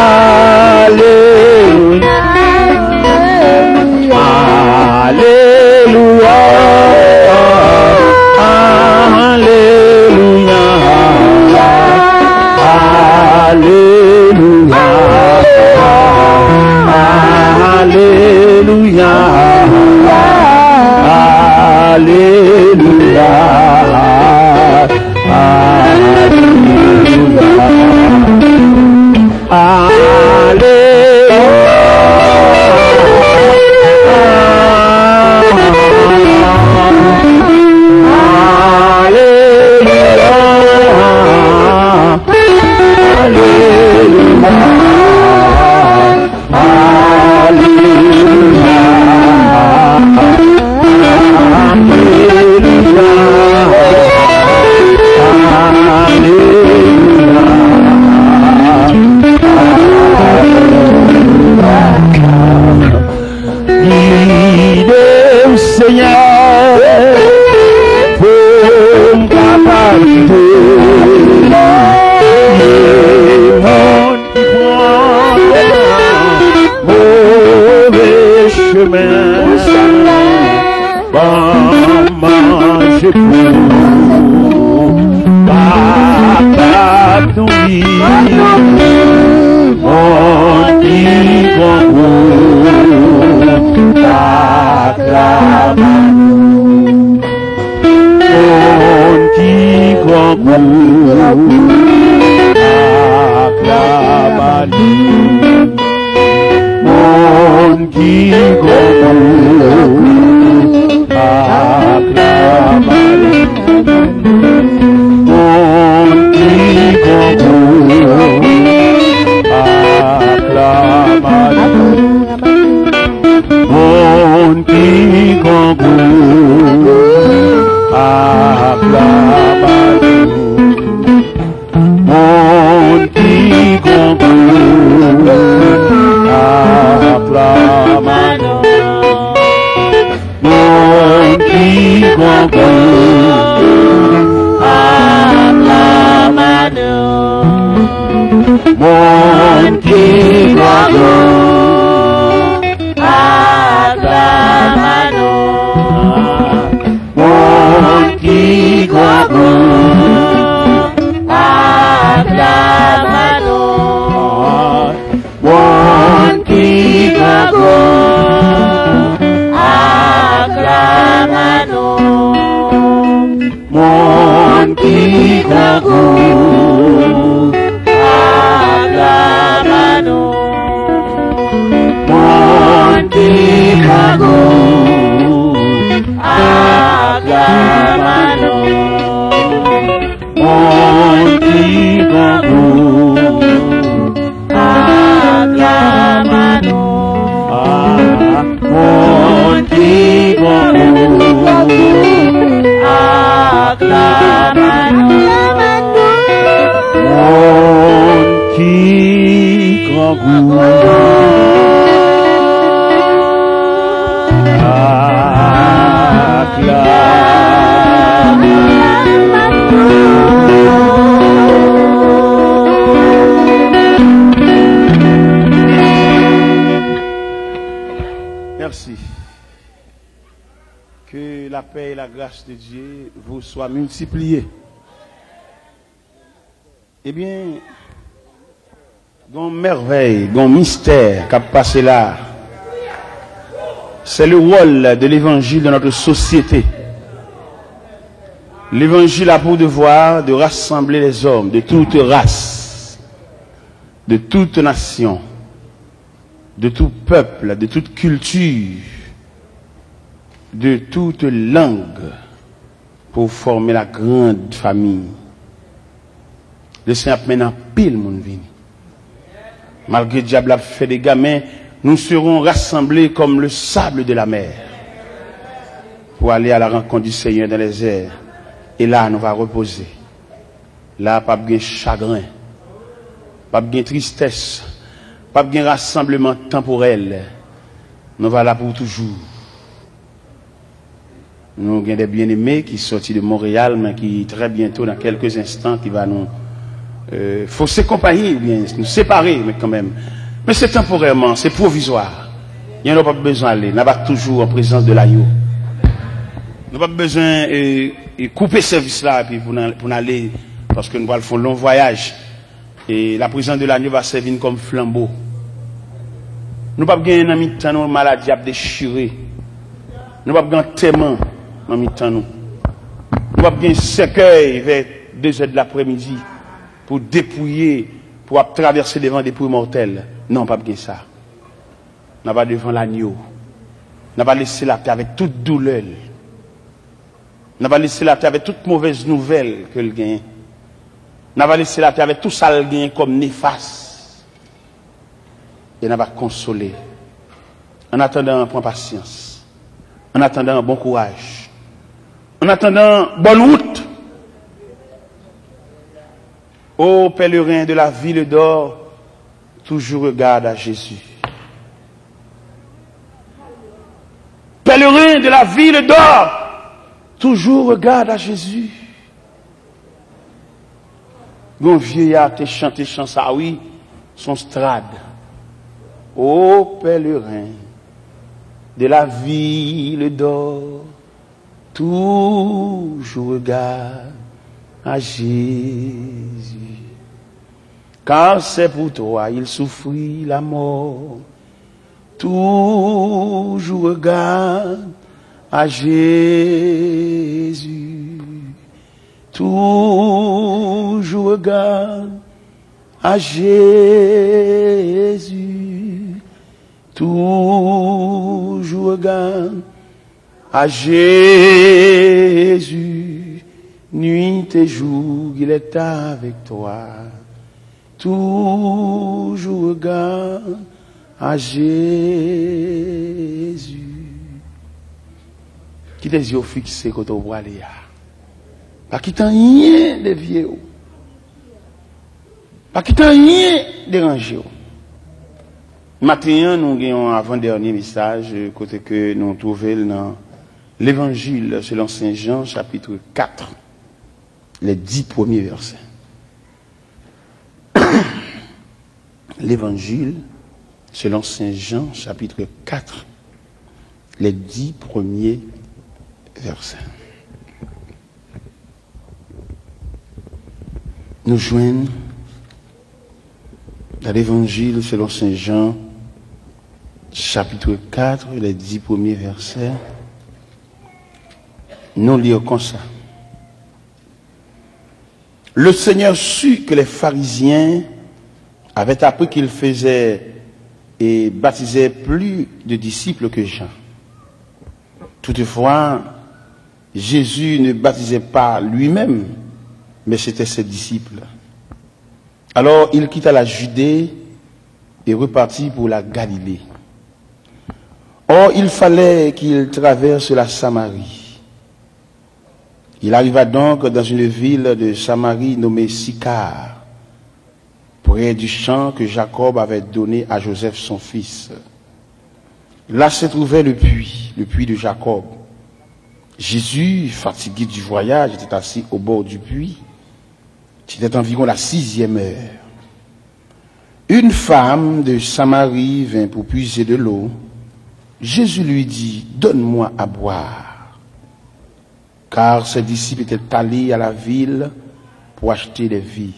alelouya, alelouya, alelouya, alelouya, alelouya, alelouya. Alelouya. Alelouya. Alelouya. Alelouya. Alelouya, alelouya, alelouya, alelouya. Gide m, Senyè, pou m kapab gide moun ki pran move chemen. Ban m manje pou kapab nouri moun ki grangou ak lamani. Moun ki Aklame li. Moun ki gon gou, aklame li. Moun ki gon gou, aklame li. Moun ki gon gou, aklame li. Moun ki gon gou, aklame li. Moun ki gon gou, aklame li. Moun ki gon gou, aklame li. Moun ki gon gou, aklame li. Moun ki gon gou, aklame li. Moun ki gon gou, aklame li. Moun ki gon gou, aklame li. Moun ki gon gou, aklame li. Ah, moun ki gon gou, aklame li. Moun ki gon gou, aklame li. Merci. Que la paix et la grâce de Dieu vous soient multipliées. Ebyen, gon mèvèy, gon mistè k ap pase la. C'est le rôle de l'évangile dans notre société. L'évangile a pour devoir de rassembler les hommes de toute race, de toute nation, de tout peuple, de toute culture, de toute langue, pour former la grande famille. Le Senyè ap mennen anpil moun vini. Malgre dyab la ap fè dega, men nous serons rassemblés comme le sable de la mer pour aller à la rencontre du Seigneur dans les airs. E la, nou va repoze. La, p ap gen chagren, p ap gen tristès, p ap gen rasanbleman tanporèl. Nou va la pou toujou. Nou gen de byeneme ki sòti de Montréal, men ki très bientôt, dans quelques instants, ki va nou, euh, fose konpayi, oubyen nou separe, men kanmenm. Men se tanporèman, se pwovizwa. Yon lè w p ap bezwen ale, n ap toujou an prezans de lagno. Nou p ap bezwen, e, e koupe sèvis la epi pou n al, pou n ale, paske nou pral fè yon lon vwayaj. E la prezans de lagno va sèvi n kòm flanbo. Nou p ap gen nan mitan nou maladi ap dechire. Nou p ap gen antèman nan mitan nou. Nou p ap gen sèkèy vè dezè de laprèmidi pou depouye, pou ap travèse devan depouye mòtèl. Non, p ap gen sa. N ap al devan lagno. N ap al lese latè avèk tout doulè l. N ap al lese latè avèk tout movèz nouvèl ke l genyen. N ap al lese latè avèk tout sa l genyen kòm nefas. E n ap al konsole. An atandan, pran pasyans. An atandan, bon kouraj. An atandan, bòn wout. Ô pèlerin de la ville d'or, toujours regarde à Jésus. Pèlerin de la ville d'or, toujours regarde à Jésus. Gon vye a te chante chan sa, wi, son strad. Ô pèlerin de la ville d'or, toujours regarde à Jésus. Car c'est pour toi il souffrit la mort. Toujours regarde à Jésus. Toujours Regarde à Jésus, toujours regarde à Jésus, nuit et jour il est avec toi. Toujours regarde à Jésus. Kite zye w fikse kote w prale a. Pa kite anyen devye w. Pa kite anyen deranje w. Maten an, nou gen yon avan dènye mesaj, kote ke nou twouve l nan Levanjil selon Sen Jan, chapit kat, les dix premiers versets. Levanjil selon Sen Jan, chapit kat, les dix premiers versets. Nou jwenn nan Levanjil selon Sen Jan, chapit kat, les dix premiers versets, nou li konsa. Le Seigneur sut que les pharisiens avaient appris qu'il faisait et baptisait plus de disciples que Jean. Toutefois, Jésus ne baptisait pas lui-même, mais c'étaient ses disciples. Alors il quitta la Judée et repartit pour la Galilée. Or, il fallait qu'il traverse la Samarie. Il arriva donc dans une ville de Samarie nommée Sicar, près du champ que Jacob avait donné à Joseph son fils. Là se trouvait le puits, le puits de Jacob. Jésus, fatigué du voyage, était assis au bord du puits. C'était environ la sixième heure. Une femme de Samarie vint pour puiser de l'eau. Jésus lui dit, donne-moi à boire. Car ses disciples étaient allés à la ville pour acheter des vivres.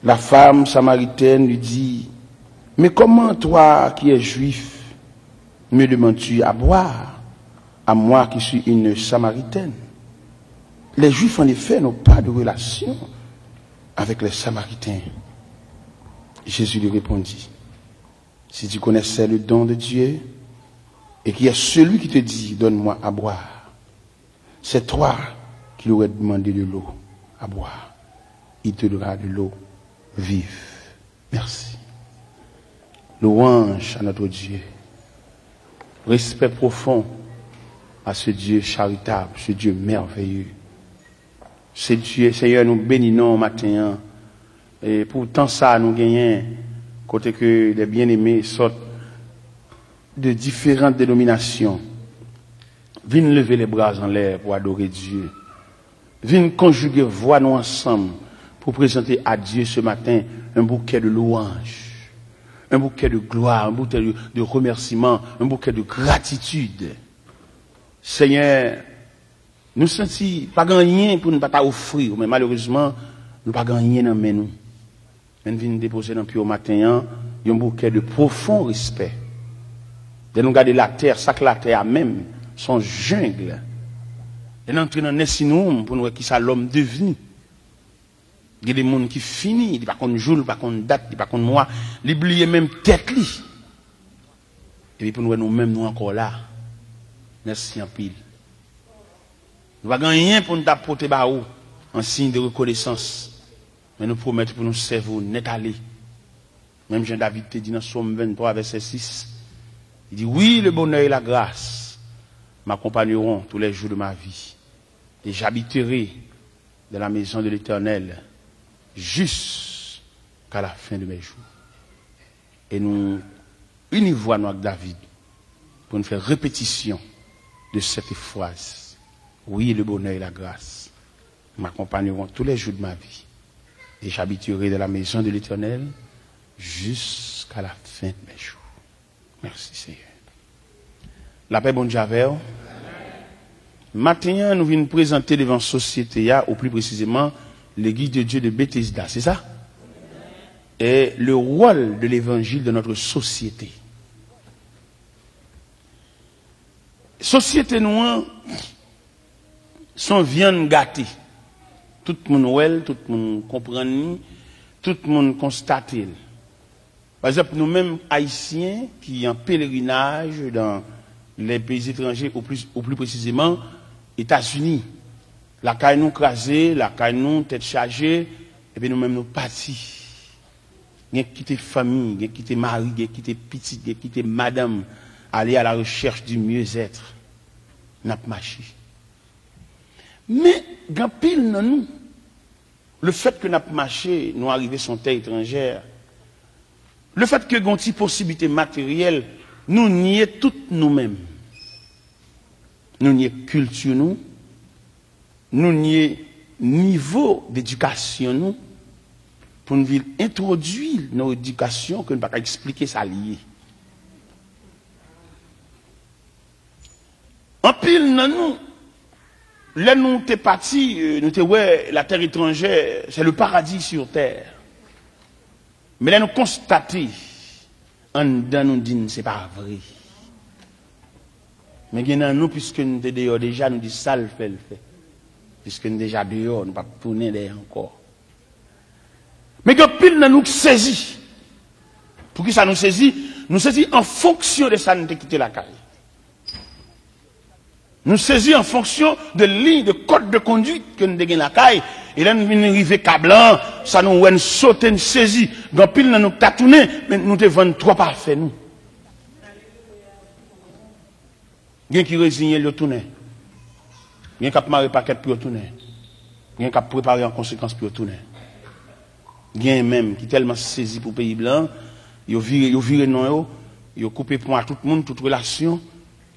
La femme samaritaine lui dit, mais comment toi qui es juif, me demandes-tu à boire, à moi qui suis une Samaritaine? Les Juifs, en effet, n'ont pas de relation avec les Samaritains. Jésus lui répondit, si tu connaissais le don de Dieu, et qui est celui qui te dit, donne-moi à boire, c'est toi qui lui aurais demandé de l'eau à boire. Il te donnera de l'eau vive. Merci. Louange à notre Dieu. Respect profond à ce Dieu charitable, ce Dieu merveilleux. Se Dye, Senyè, nou beni non w maten an. E pou tan sa a nou genyen, kote ke de byeneme sòt de diferan denominasyon vin leve le bra anlè pou adore Dye. Vin konjige vwa nou ansanm pou prezante a Dye se maten un bouquet de louanges, un bouquet de gloire, un bouquet de, de remerciements, un bouquet de gratitude. Senyè, nou santi pa gen anyen pou nou pa ta ofri w, men malerezman, nou pa gen anyen nan men nou. Men n vin depoze nan pye w maten an yon bouquet de profond respect. Lè nou gade latè, sa k latè a menm, se yon jungle. Lè n antre nan nursing home pou n wè kisa lòm devni. Gen de moun ki fini, li pa konn jou, li pa konn dat, li pa konn mwa, li bliye menm tèt li. Epi pou n wè nou menm, nou ankò la. Mèsi anpil. Nou pa gen anyen pou n ta pote ba ou an siy de rekonesans, men nou pwomèt pou nou sèvi w nèt ale. Menm jan David te di nan Sòm venntwa, vèsè sis, li di, oui, le bonheur et la grâce m'accompagneront tous les jours de ma vie, et j'habiterai dans la maison de l'Éternel jusqu'à la fin de mes jours. E nou ini vwa nou ak David pou n fè repetisyon de cette phrase. Oui, le bonheur et la grâce m'accompagneront tous les jours de ma vie, et j'habiterai dans la maison de l'Éternel jusqu'à la fin de mes jours. Mèsi, Senyè. Lapè Bondye avè w. Maten an, nou vin prezante devan sosyete a, ou pli presizeman, Legliz de Dye de Betesda, se sa? Et le rôle de l'évangile dans notre société. Sosyete nou an, se yon vyann gate. Tout moun wè l, tout moun konprann li, tout moun konstate l. Pa egzanp, nou menm Ayisyen ki an pelerinaj dans les pays étrangers, ou plis, ou pli presizèman, Etazini. Lakay nou kraze, lakay nou tèt chaje, epi nou menm nou pati. Gen ki kite fanmi, gen ki kite mari, gen ki kite pitit, gen ki kite madanm, ale à la recherche du mieux-être. N ap mache. Men, gen anpil nan nou, lefètke n ap mache, nou arive sou yon tè etranjè, lefètke gen yon ti posiblite materyèl, nou nye tout nou menm. Nou nye kilti nou, nou nye nivo dedikasyon nou, pou n vin entwodui l nan yon edikasyon ke n pa ka eksplike sa l ye. Anpil nan nou, lè nou te pati, euh, nou te wè la terre étrangère, c'est le paradis sur terre. Men lè nou konstate, anndan nou di n se pa vre. Men gen nan nou, piske nou te deyò deja, nou di sa l fè, l fè. Piske nou deja deyò, nou p ap tounen dèyè ankò. Men gen anpil nan nou k sezi. Poukisa nou sezi? Nou sezi an fonksyon de sa n te kite lakay. Nou sezi an fonksyon de liy, de kòd de konduit ke n te gen lakay. E lè n vin rive ka blan, sa nou wè n sote, n sezi. Gen anpil nan nou k ta tounen, men nou te vann twòp afè nou. Gen ki reziyen l, yo tounen. Gen k ap mare pakèt pou yo tounen. Gen k ap prepare an konsekans pou yo tounen. Gen menm ki tèlman sezi pou peyi blan, yo vire, yo vire non yo, yo koupe pon a tout moun, tout relasyon,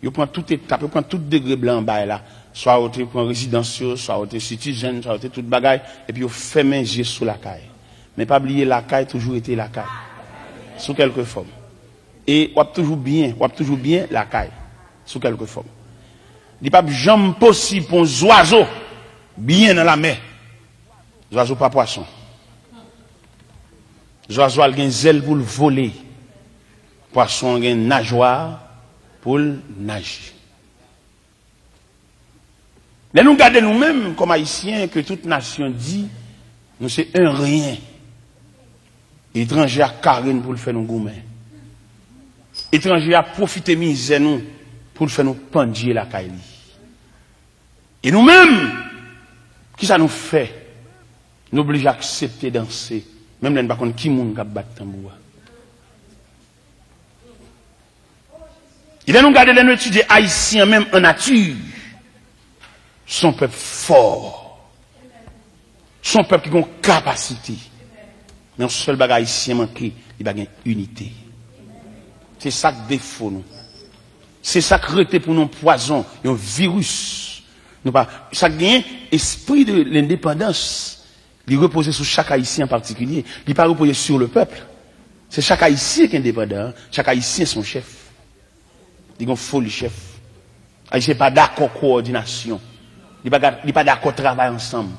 yo pran tout etap, yo pran tout degre blan bay la. Swa yo te pran rezidans yo, swa yo te citizen, swa yo te tout bagay, epi yo fèmen je sou lakay. Men pa bliye lakay toujou rete lakay. Sou kèlke fòm. E w ap toujou byen, w ap toujou byen lakay, sou kèlke fòm. Li p ap janm posib pou yon zwazo byen nan lamè. Zwazo pa pwason. Zwazo a l gen zèl pou l vole. Pwason an gen najwa pou l naje. Lè nou gade nou menm kòm Ayisyen, ke tout nasyon di, nou se yon ryen. Etranje a kare n pou l fè nou goumen. Etranje a pwofite mizè nou pou l fè nou pandye lakay li. E nou menm, kisa nou fè? Nou oblije aksepte danse, menm lè n pa konn ki moun k ap bat tanbou a. E lè nou gade, lè nou etidye Ayisyen an menm an nati, se yon pèp fò. Se yon pèp ki gen yon kapasite. Men yon sèl bagay Ayisyen manke, li pa gen inite. Se sa k defo nou. Se sa k rete pou nou yon pwazon, yon viris. Nou pa, sa k genyen, espri de lendepandans. Li repoze sou chak Ayisyen an patikilye. Li pa repoze sur le peuple. Se chak Ayisyen ki endepandan, chak Ayisyen se yon chèf. Li gen foli chèf. Ayisyen pa dakò kowòdinasyon. Li pa, li pa dakò travay ansanm.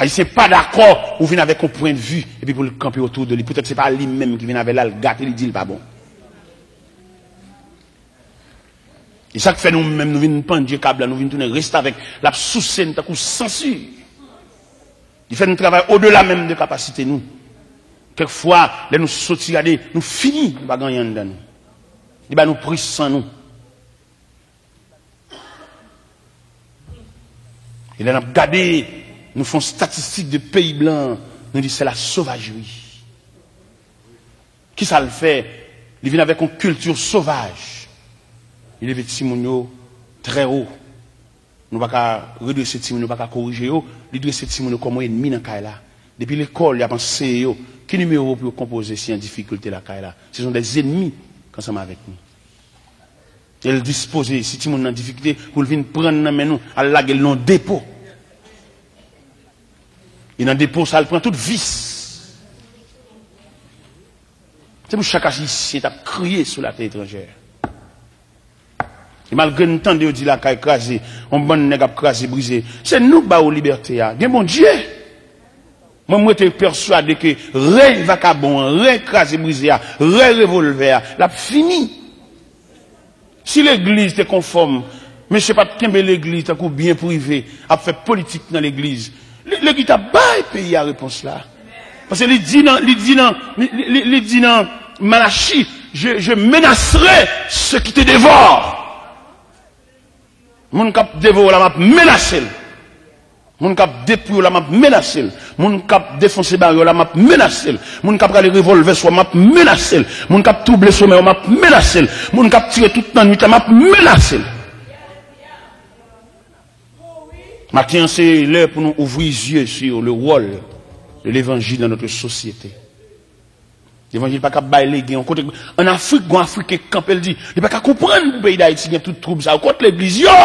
Ayisyen pa dakò ou vin avèk yon pwennvi epi pou l kanpe otou de li. Poutèt se pa li menm ki vin avè l, al gate li, di l pa bon. E sa k fè nou menm, nou vin pandye ka blan, nou vin tounen restavèk, l ap souse n tankou sansi. Li fè nou travay odela menm de kapasite nou. Kèk fwa, lè nou soti gade, nou fini, nou pa gen anyen anndan nou. Li ba nou pri san nou. E lè n ap gade, nou fè yon statistik de peyi blan, nou di se la sauvagerie. Kisa l fè? Li vin avèk yon kilti sovaj. Li leve timoun yo trè wo. Nou pa ka redrese timoun yo, pa ka korije yo. Li drese timoun yo kòm yon ènmi nan kay la. Depi lekòl, y ap anseye yo ki nimewo pou yo konpoze si an difikilte lakay la. Se sont des ennemis ki ansanm avèk nou. E l dispoze, si timoun nan difikilte, pou l vin pran nan men nou, al lage l nan depo. E nan depo sa, l pran tout vis. Se pou chak Ayisyen t ap kriye sou latè etranjè. E malgre n tande yo di lakay kraze, yon bann nèg ap kraze brize, se nou k ba yo libète a. Gen Bondye. Mwen, m rete pèswade ke rèy vakabon an, rèy kraze brize a, rèy revòlvè a, l ap fini. Si legliz te konfòm Mesye pa t kenbe legliz tankou byen prive, ap fè politik nan legliz. Legliz t ap bay peyi a repons la. Paske li di nan, li di nan, li, li, li, li di nan Malachi, je, je menacerai ceux qui te dévorent. Moun k ap devore w la, m ap menase l. Moun k ap detwi w la, m ap menase l. Moun k ap defonse bari w la, m ap menase l. Moun k ap rale revòlvè sou w, m ap menase l. Moun k ap twouble somèy w, m ap menase l. Moun k ap tire tout lannwit la, m ap menase l. Maten an, se lè pou nou ouvri zye sur le rôle de l'évangile dans notre société. Levanjil pa ka bay legen yon kote. Ann Afrik, gon Afriken k kanpe, l di, li pa ka konprann pou peyi Dayiti gen tout twoub sa yo. Kot legliz yo?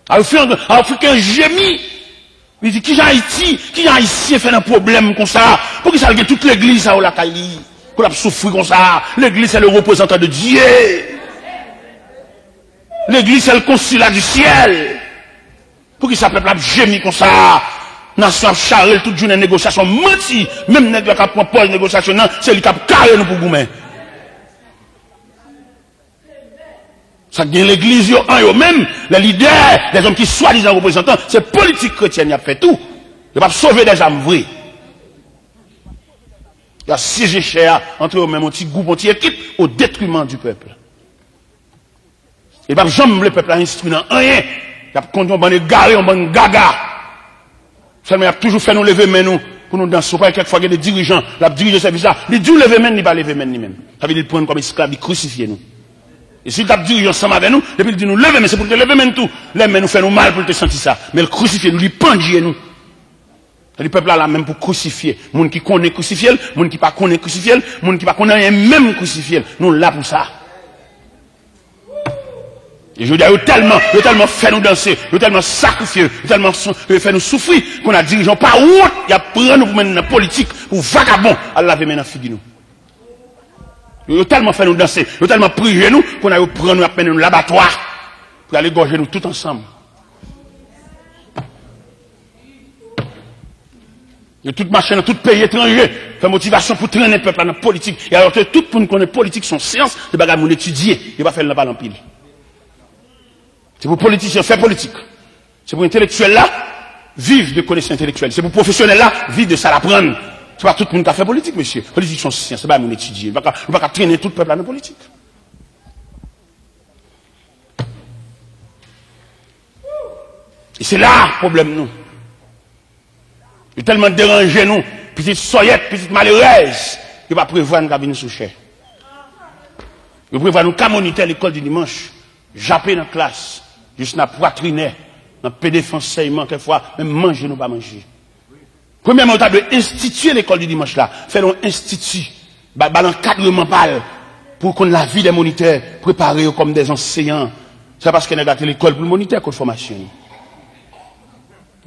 Afriken, Afriken jemi. Li di, kijan Ayiti, kijan Ayisyen fè nan pwoblèm konsa? Poukisa l gen tout legliz sa yo lakay li? Pou l ap soufri konsa? Legliz, c'est le représentant de Dieu. Legliz, c'est le consulat du ciel. Poukisa pèp la ap jemi konsa? Nasyon ap chare l tout jounen negosyasyon manti. Menm nèg la k ap pran pòz negosyasyon nan, se li k ap kare nou pou goumen. Sa k gen legliz yo an yo menm, les leaders, les hommes ki swadizan reprezantan, se politik kretyèn y ap fè tou. Yo p ap sove dèzam vre. Y ap syeje chè a antre yo menm, yon ti gwoup, yon ti ekip, au détriment du peuple. Li p ap janm vle pèp la enstwi nan anyen. Y ap kondui yon bann egare, yon bann gaga. Sèlman y ap toujou fè nou leve men nou pou nou danse. Ou pa wè kèkfwa gen de dirijan, l ap dirije sèvis la, li di w leve men, li pa leve men li menm. Sa vle di l pran n kòm esklav, li krisifye nou. E si l t ap dirije ansanm avè nou, depi l di nou leve men, se pou l te leve men tou. Lè men nou fè nou mal pou l te santi sa. Men l krisifye nou, li pandye nou. Sa di pèp la la menm pou krisifye. Moun ki konnen krisifye l, moun ki pa konnen krisifye l, moun ki pa konn anyen menm krisifye l. Nou la pou sa. E jodi a, yo tèlman, yo tèlman fè nou danse, yo tèlman sakrifye, yo tèlman sou- yo fè nou soufri, kounye a dirijan pa wont, y ap pran nou pou mennen nan politik, pou vagabon, al lave men nan figi nou. Yo, yo tèlman fè nou danse, yo tèlman priye nou, kounye a yo pran nou, y ap mennen nou labatwa, pou y al egòje nou tout ansanm. Yo tout mache nan tout peyi etranje, fè motivasyon pou trennen pèp la nan politik. E alò ke tout moun konnen politik se yon syans, se bagay moun etidye. Yo pa fè l nan pale anpil. Se pou politisyen fè politik. Se pou entelektyèl la viv de konesans entelektyèl. Se pou pwofesyonèl la viv de sa l aprann. Se pa tout moun ka fè politik, mesye. Politik se yon syans, se bagay moun etidye. Nou pa ka, nou pa ka trennen tout pèp la nan politik. E se la pwoblèm nou. Yo tèlman deranje nou, pitit sòyèt, pitit malerèz, yo pa prevwa n ka vin sou chè. Yo prevwa nou ka monitè lekòl di dimanch, jape nan klas, jis nan pwatrinè, nan pede fè ansèyman, kèkfwa, menm manje nou pa manje. Premyèman, yo ta dwe enstitye lekòl di dimanch la, fè l yon enstiti, ba, ba l ankadreman pa l, pou konn lavi dè monitè, prepare yo kòm dè anseyan. Se pa paske nèg la te lekòl pou l monitè, kot fòmasyon yo?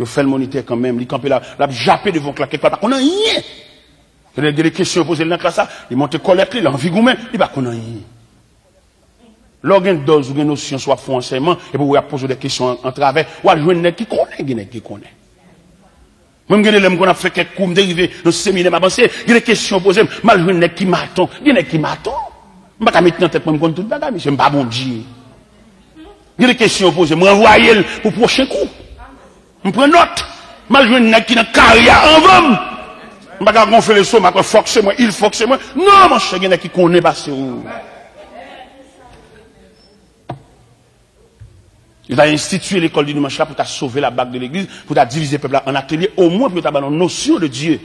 Yo fè l monitè kanmenm, li kanpe la, l ap jape devan klas, kèkfwa l pa konn anyen. Gen de, gen de kesyon yo poze l nan klas la, li monte kòlèt li, l anvi goumen, li pa konn anyen. Lè w gen dòz, ou gen nosyon, si w ap fè yon ansèyman, epi w ap poze w de kesyon an, an travè, w al jwenn nèg ki konnen, gen nèg ki konnen. Mwen, m gen de lè m konn ap fè kèk kou, m te rive nan seminè, m avanse, gen de kesyon yo poze m, m al jwenn nèg ki maton, gen nèg ki maton. M pa ka met nan tèt mwen, m konn tout bagay, mesye, m pa Bondye. Gen de kesyon yo poze m, m ranvwaye l pou pwochen kou. M pran nòt. M al jwenn nèg ki nan kari a anvan m. M pa ka gonfle lestomak mwen, fòk se mwen, il fòk se mwen. Non, monchè, gen nèg ki konnen pase w. Yo ta enstitye lekòl di dimanch la pou ta sove la bak de legliz, pou ta divize pèp la an atelye, omwen pou yo ta ba nou nosyon de Dye.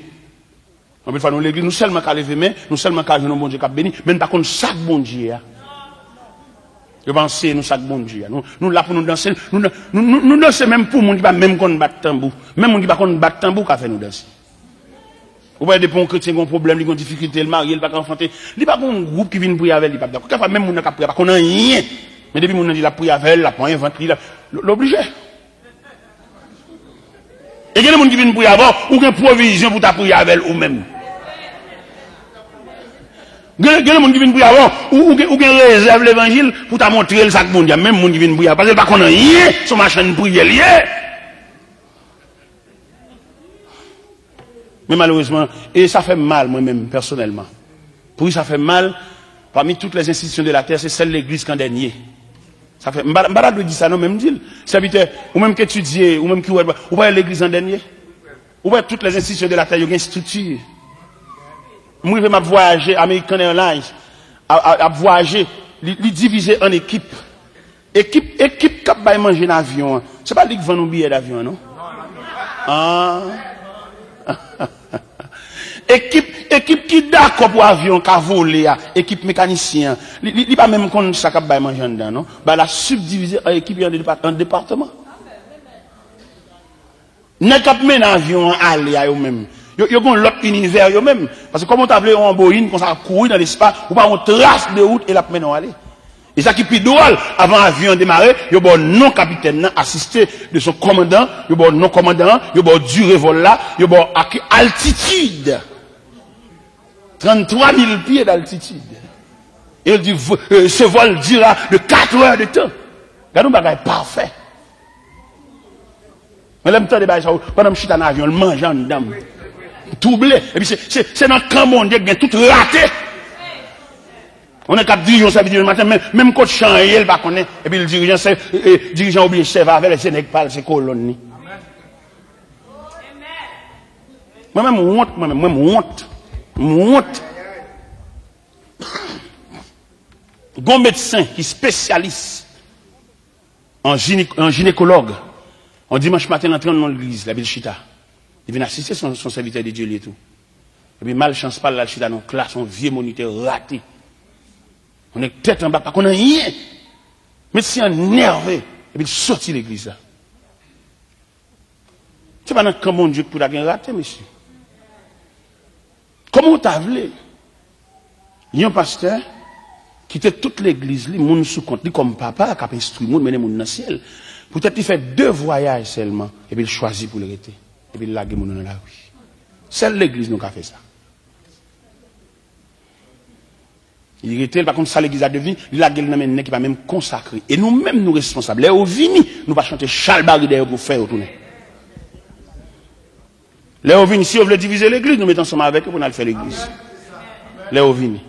Anpil fwa, nou legliz, nou sèlman ka leve men, nou sèlman ka jwenn yon Bondye k ap beni, men n pa konn sa k Bondye a. Yo pa anseye nou sa k Bondye a. Nou, nou la pou nou danse, nou, nou, nou, nou danse menm pou moun ki pa menm konn bat tanbou. Menm moun ki pa konn bat tanbou ka fè nou danse. Ou pa wè depi yon kretyen gen yon pwoblèm, li gen yon difikilte, l marye, li pa ka anfante, li pa gen yon gwoup ki vin priye avè l, li p ap dakò. Kèkfwa, menm moun nan k ap priye a pa konn anyen. Men depi moun nan di l ap priye avè l, l ap anyen vant li, l ap, l, l oblije. E gen de moun ki vin priye avè w, ou gen pwovizyon pou ta priye avè l ou menm. Gen, gen de moun ki vin priye avè w, ou, ou gen, ou gen rezèv levanjil pou ta montre l sa k Bondye a. Menm moun ki vin priye avè w, paske l pa konn anyen, se yon machann priyè l ye. Men malerezman, e sa fè m mal mwen menm pèsonèlman. Poukisa sa fè m mal? Parmi toutes les institutions de la terre, se sèl legliz ki an dènye. Sa fè, m pa, m pa ta dwe di sa non, men m di l. Sèvitè, ou menm ki etidye, ou menm ki wè, ou pa wè legliz an dènye? Ou wè, toutes les institutions de la terre, yo gen estrikti. M rive, m ap vwayaje, American Airlines, a- a- ap vwayaje, li, li divize an ekip. Ekip, ekip k ap bay manje nan avyon an, se pa li k vann ou biyè davyon an, non? Ah. Ekip, ekip ki dakò pou avyon an ka vole a, ekip mekanisyen an, li, li, li pa menm konn sa k ap bay manje anndan, non? Bagay la sibdivize an ekip e an depa- an depatman. Nèg k ap mennen avyon an ale a yo menm, yo, yo gen yon lòt inivè yo menm. Paske kòman w ta vle yon Boeing konsa ap kouri nan lespas, ou pa wè yon tras de wout e l ap mennen w ale? E sa ki pi dwòl, avan avyon an demare, yo ba w non kapitèn nan, asiste de son kòmandan, yo ba w non kòmandan an, yo ba w dire vòl la, yo ba w a ki altitid. Trannntwa mil pye d'altitid. E l di, v- euh, ce vol dira de quatre heures de temps. Gade yon bagay pafè. Men lè m tande bagay sa yo, pandan m chita nan avyon, l manje anndan m. M twouble. Epi se, se, se nan kan Bondye k gen tout rate. Yon nèg k ap dirije yon sèvis dimanch maten, men, menm kot chan an ye, l pa konnen. Epi l dirijan, se, e, e, dirijan oblije sèvi avè l, se nèg pa l, se kolòn li. Mwen menm, m wont, mwen menm, mwen, m wont. M wont. Gon medsen ki espesyalis an jine- an jinekològ, yon dimanch maten, l antre nan legliz la, epi l chita. Li vin asiste son, son sèvitè de Dye li tou. Epi malchans pa l, l al chita nan yon klas, yon vye monitè rate. Yon nèg tèt anba, pa konn anyen. Medsen an nève, epi l soti legliz la. Se pa nan kan Bondye pou ta gen rate, mesye. Kòman w ta vle yon pastè kite tout legliz li, moun sou kont li kòm papa k ap enstwi moun, mennen moun nan syèl, poutèt li fè de vwayaj sèlman, epi l chwazi pou l rete, epi l lage moun nan lari? Sèl legliz nou ka fè sa. Li rete, li pa konn sa legliz la devni, li lage l nan men nèg ki pa menm konsakre. E nou menm, nou responsab. Lè yo vini, nou pa chante chalbari dèyè yo pou fè yo tounen. Lè yo vini, si yo vle divize legliz, nou met ansanm avèk yo pou n al fè legliz. Lè yo vini.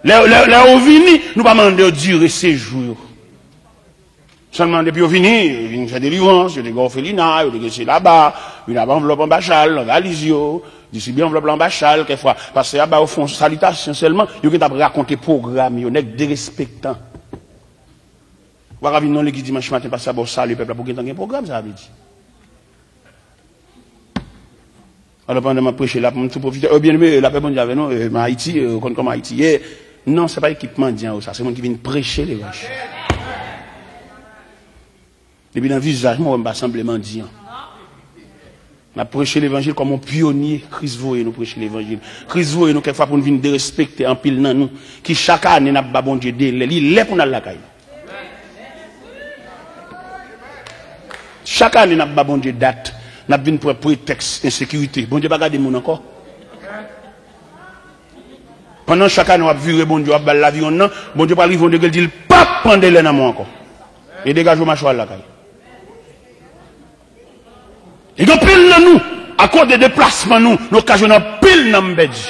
Lè, lè, lè yo vini, nou pa mande yo dire sejou yo. Sèlman depi yo vini, yo vin fè delivrans, yo te gen òfelina, yo te gen se laba, vin ap anvlòp anba chal, nan valiz yo, distribye anvlòp la anba chal, kèkfwa, pastè a ba yo fon salitasyon sèlman, yo gentan ap rakonte pwogram yo, nèg derespektan. Ou pa ka vin nan legliz dimanch maten, pastè a ba w salye pèp la, pou gentan gen pwogram, sa vle di. Alò, pandan m ap preche la, pou m tou pwofite, e, byeneme, lapè Bondye avè nou, e, m Ayiti, e, ou konn kòman Ayiti ye. Non, se pa ekip mandyan yo sa, se moun ki vin preche levanjil. Depi nan vizaj mwen, m pa sanble mandyan. N ap preche levanjil kòm yon pyonye, Kris voye nou preche levanjil. Kris voye nou kèkfwa pou n vin derespekte anpil nan nou, ki chak ane n ap ba Bondye delè. Li lè pou n al lakay nou. Chak ane n ap ba Bondye dat, n ap vin pran pretèks ensekirite. Bondye pa gade moun ankò. Pandan chak ane w ap vire Bondye, w ap ba l laviwonn nan, Bondye pral rive yon degre, l di l p ap pran delè nan men w ankò. E degaje w mache w al lakay. E gen anpil nan nou, akoz de deplasman nou, nou okazyone anpil nanm pèdi.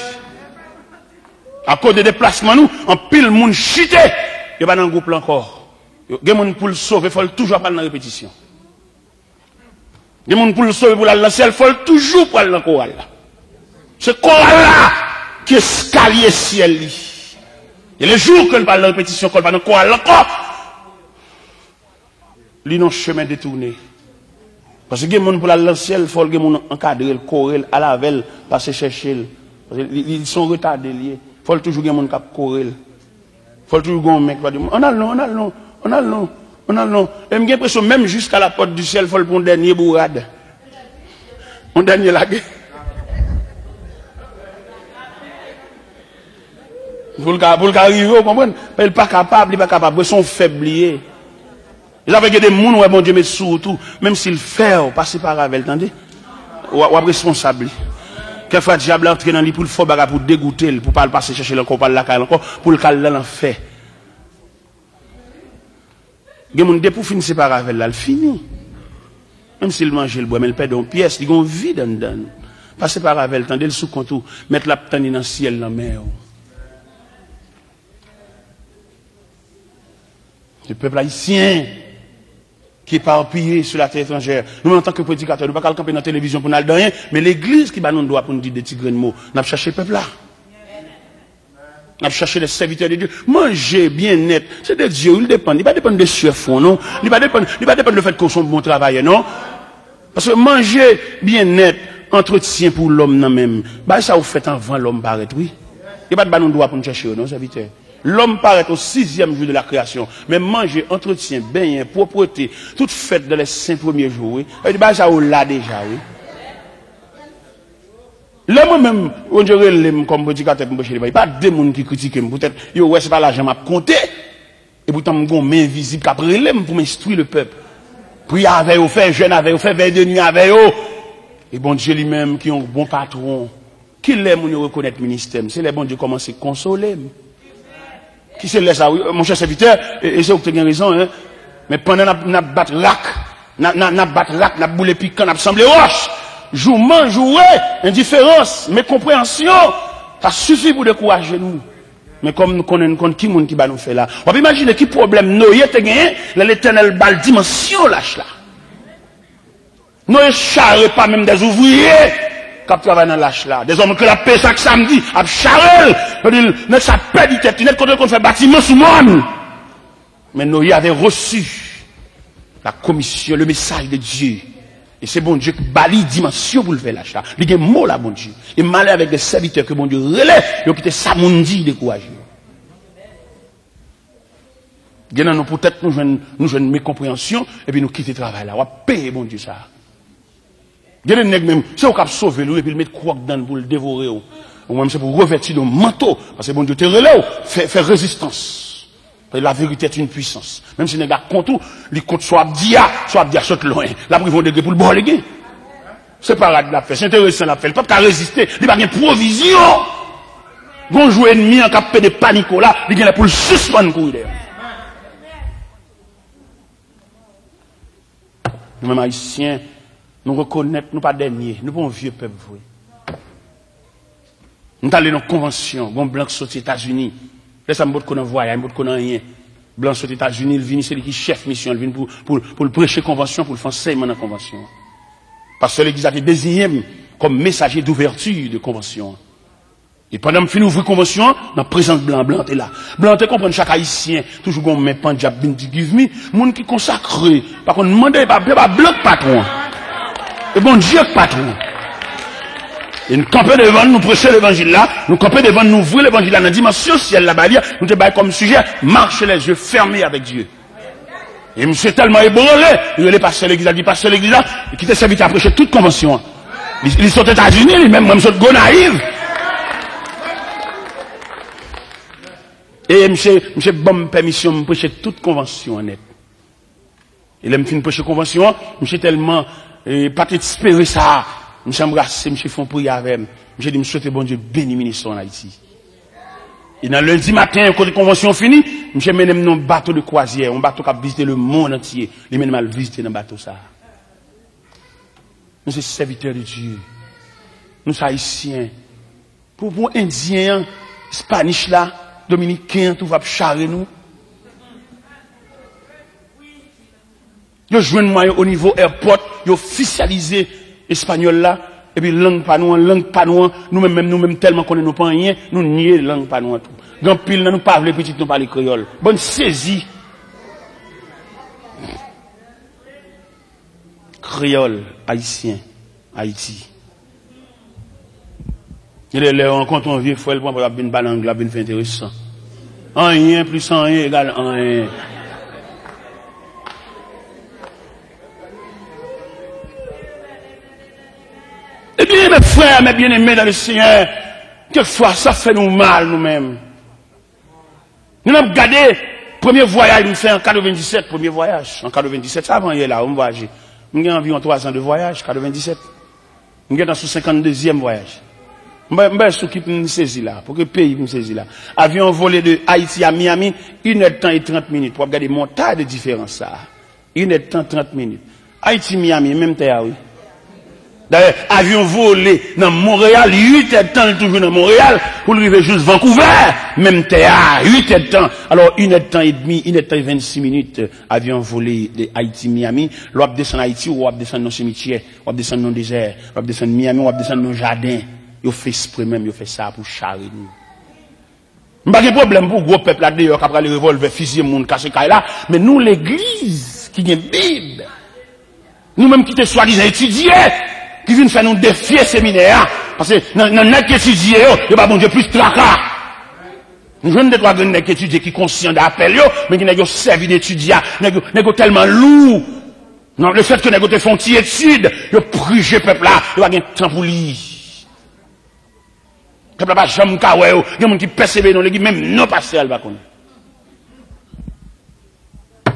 Akoz de deplasman nou, anpil moun chite, yo pa nan gwoup la ankò. Yo, gen moun pou l sove, fò l toujou ap al nan repetisyon. Gen moun pou l sove, pou l al nan syèl, fò l toujou pral nan koral la. Se koral la ki eskalye syèl li. E le jou ke l pral nan repetisyon, ke l pa nan koral la ankò, li nan chemen detounen. Paske gen moun pou l al nan syèl, fò l gen moun ankadre l, kore l, al avè l, pase chèche l. Paske li, li, li se yon retade l ye. Fò l toujou gen moun k ap kore l. Fò l toujou gen yon men k ap di, ann al non, ann al non, ann al non, ann al non. E m gen enpresyon, menm jiska la pòt di syèl, fò l pran yon dènye bourad. Yon dènye lage. Pou l ka, pou l ka rive, w konprann? Men l pa kapab, li pa kapab. Se yon fèb li ye. E sa fè gen de moun, w wè Bondye met sou wout ou, menm si l fè w, pa separe avè l, tande. W ap, w ap responsab li. Kèkfwa, dyab la antre nan li pou l fè w bagay pou degoute l, pou pa al pase chèche l ankò, pou pa al lakay l ankò, pou l ka al nan lanfè. Gen moun, depi w fin separe avè l la, l fini. Menm si l manje, l bwè, men l pèdi yon pyès, li gen yon vid anndan l. Pa separe avè l, tande, l sou kont ou. Mèt la ap tann li nan syèl nan men w. Le pèp ayisyen ki epapiye sou latè etranjè. Nou menm, antanke predikatè, nou pa ka al kanpe nan televizyon pou n al di anyen, men legliz ki ba nou dwa pou n di de ti grenn mo. N ap chache pèp la. N ap chache les serviteurs de Dieu. Manje, byennèt, se de Dye, wi, li depann. Li pa depann de swè fon, non. Li pa depann, li pa depann de fèt ke w se yon bon travayè, non. Paske manje, byennèt, antretyen pou lòm nan menm. Bagay sa yo fèt anvan lòm parèt, wi. Yo pa t ba nou dwa pou n chèche yo, non, sèvitè. Lòm parèt o sizyèm jou de la kreyasyon. Men manje, antretyen, benyen, pwoprete, tout fèt dans les cinq premiers jours, wi. Sa vle di bagay sa yo la deja, wi. Lè mwen menm, Bondye rele m kòm predikatè pou m preche levanjil, pa de moun ki kritike m poutèt yo wè se pa lajan m ap konte. Epoutan m gon men envizib k ap rele m pou m enstwi le pèp. Priye avè yo, fè jèn avè yo, fè vèy de nwi avè yo. E Bondye li menm ki yon bon patwon. Kilè moun yo rekonèt ministè m? Se lè Bondye kòmanse konsole m. Ki se lè sa, wi, monchè sèvitè, e, e se ou ki te gen rezon, en. Men pandan n ap, n ap bat rak, n a, n a, n ap bat rak, n ap boule pikan, n ap sanble wòch. Jouman, joure, endiferans, mekonpreyansyon, sa sifi pou dekouraje nou. Men kòm nou konnen, nou konn ki moun ki ba nou fè la. W ap imajine ki pwoblèm Noye te genyen lè Letènèl ba l dimansyon lach la. Noye chare pa menm des ouvriers k ap travay nan lach la. Des hommes ke l ap peye chak samdi, ap chare l. Yo di l, nèg sa pèdi tèt li nèt, kote l konn fè batiman sou mòn. Men Noye avè resi la komisyon, le mesaj de Dye. E se Bondye ki ba li dimansyon pou l fè lach la. Li gen mo la, Bondye. E malè avèk de sèvitè ke Bondye rele, yo kite sa moun di dekouraje yo. Gen nan nou poutèt nou jwenn, nou jwenn mekonpreyansyon, epi nou kite travay la. W ap peye Bondye sa. Gen de nèg menm, se ou k ap sove l, wi, epi l met kwòk dan l pou l devore w. Ou menm, se pou revèti de yon manto, paske Bondye te rele w, fè, fè rezistans. Paske la vérité est une puissance. Menm si nèg la kont ou, li kont sa w ap di a, sa w ap di a sot lwen. L ap rive yon degre pou l ba w legen. Se parad l ap fè, se enteresan l ap fè. Li p ap ka reziste, li pa gen pwovizyon. Gon jou ènmi an k ap pede panike w la, li genlè pou l sispann kouri dèyè w. Nou menm Ayisyen, nou rekonèt nou pa dènye, nou pa yon vye pèp vre. M t ale nan konvansyon, gon blan k soti Etazini. Lè sa m potko nan vwayaj, m potko nan anyen. Blan soti Etazini, l vini, se li ki chèf misyon, l vin pou, pou, pou l preche konvansyon, pou l fè ansèyman nan konvansyon an. Pastè legliz la te deziyen m kòm mesaje douvèti de konvansyon an. E pandan m fin ouvri konvansyon an, nan prezans blan, blan te la. Blan te konprann chak Ayisyen toujou gon men pandjab vin di give me. Moun ki konsakre pa konn mande, e pa, e pa blan k patwon an. E Bondye k patwon an. E n kanpe devan l, nou preche levanjil la, nou kanpe devan l, nou ouvri levanjil la nan dimansyon syèl la ba li a, nou te bay kòm sijè, marcher les yeux fermés avec Dieu. E misye tèlman ebranle, li rele pastè legliz la, li di pastè legliz la, li kite sèvitè a preche tout konvansyon an. Li, li sot Etazini, li menm, mwen m sot Gonayiv. E misye, misye ban m pèmisyon m preche tout konvansyon an nèt. E lè m fin preche konvansyon an, misye tèlman, e, pa t espere sa, misye anbrase, misye fè yon priyè avè m. Misye di, "M swete Bondye beni ministè w ann Ayiti." E nan lendi maten, kote konvansyon an fini, misye mennen m nan yon bato de kwazyè, yon bato k ap vizite lemonn antye. Li mennen m al vizite nan bato sa a. Nou se sèvitè de Dye. Nou se Ayisyen. Pou, pou Endyen an, Spanish la, Dominiken an, tou ap chare nou. Yo jwenn mwayen o nivo airport, yo ofisyalize espanyòl la, epi lang pa nou an, lang pa nou an, nou menm, menm nou menm tèlman konnen nou pa anyen, nou nye lang pa nou an tou. Gen anpil nan nou pa vle pitit nou pale kreyòl. Bann sezi. Kreyòl, ayisyen, Ayiti. Gen de lè, lè w rankontre yon vye frè, l pran pòz ap vin pale anglè, ap vin fè enteresan. Anyen plis anyen egal anyen. Ebyen, mes frères, mes bien-aimés dans le Seigneur, kèk fwa, sa fè nou mal, nou menm. Nou n ap gade premye vwayaj m fè an katrevenndisèt, premye vwayaj an katrevenndisèt, se avan yè la, m vwayaje. M gen anviwon twa zan de vwayaj, katrevenndisèt. M gentan sou senkanndezyèm vwayaj. M bay, m bay sou kit m sezi la, pou ki peyi m sezi la. Avyon an vole de Ayiti a Miami, inèdtan e trant minit. Pou w ap gade montay de diferans sa a. Inèdtan, trant minit. Ayiti, Miami, menm tè a, wi. Dayè, avyon vole nan Monreyal, uit èdtan, li toujou nan Monreyal, pou l rive jis Vankouvè, menm tè a, uit èdtan. Alò, inèdtan edmi, inèdtan e vennsis minit, avyon vole de Ayiti, Miami. Lè w ap desann Ayiti, w ap desann nan simityè, w ap desann nan dezè, w ap desann Miami, w ap desann nan jaden. Yo fè espre menm, yo fè sa pou chare nou. M pa gen pwoblèm pou gwo pèp la deyò k ap rale revòlvè, fiziye moun, kase kay la, men nou legliz ki gen Bib, nou menm ki te swadizan etidye, ki vin fè nou defye seminè a, paske nan, nan nèg ki etidye yo, yo ba Bondye plis traka. Nou jwenn de twa grenn nèg ki etidye ki konsyan de apèl yo, men gen nèg yo sèvi de etidye a, nèg yo, nèg yo tèlman lou. Non, lefètke nèg yo te fè yon ti etid, yo prije pèp la, yo pa gen tan pou li. Pèp la pa janm ka wè yo. Gen moun ki pèsevere nan legliz, menm non pastè a, li pa konnen.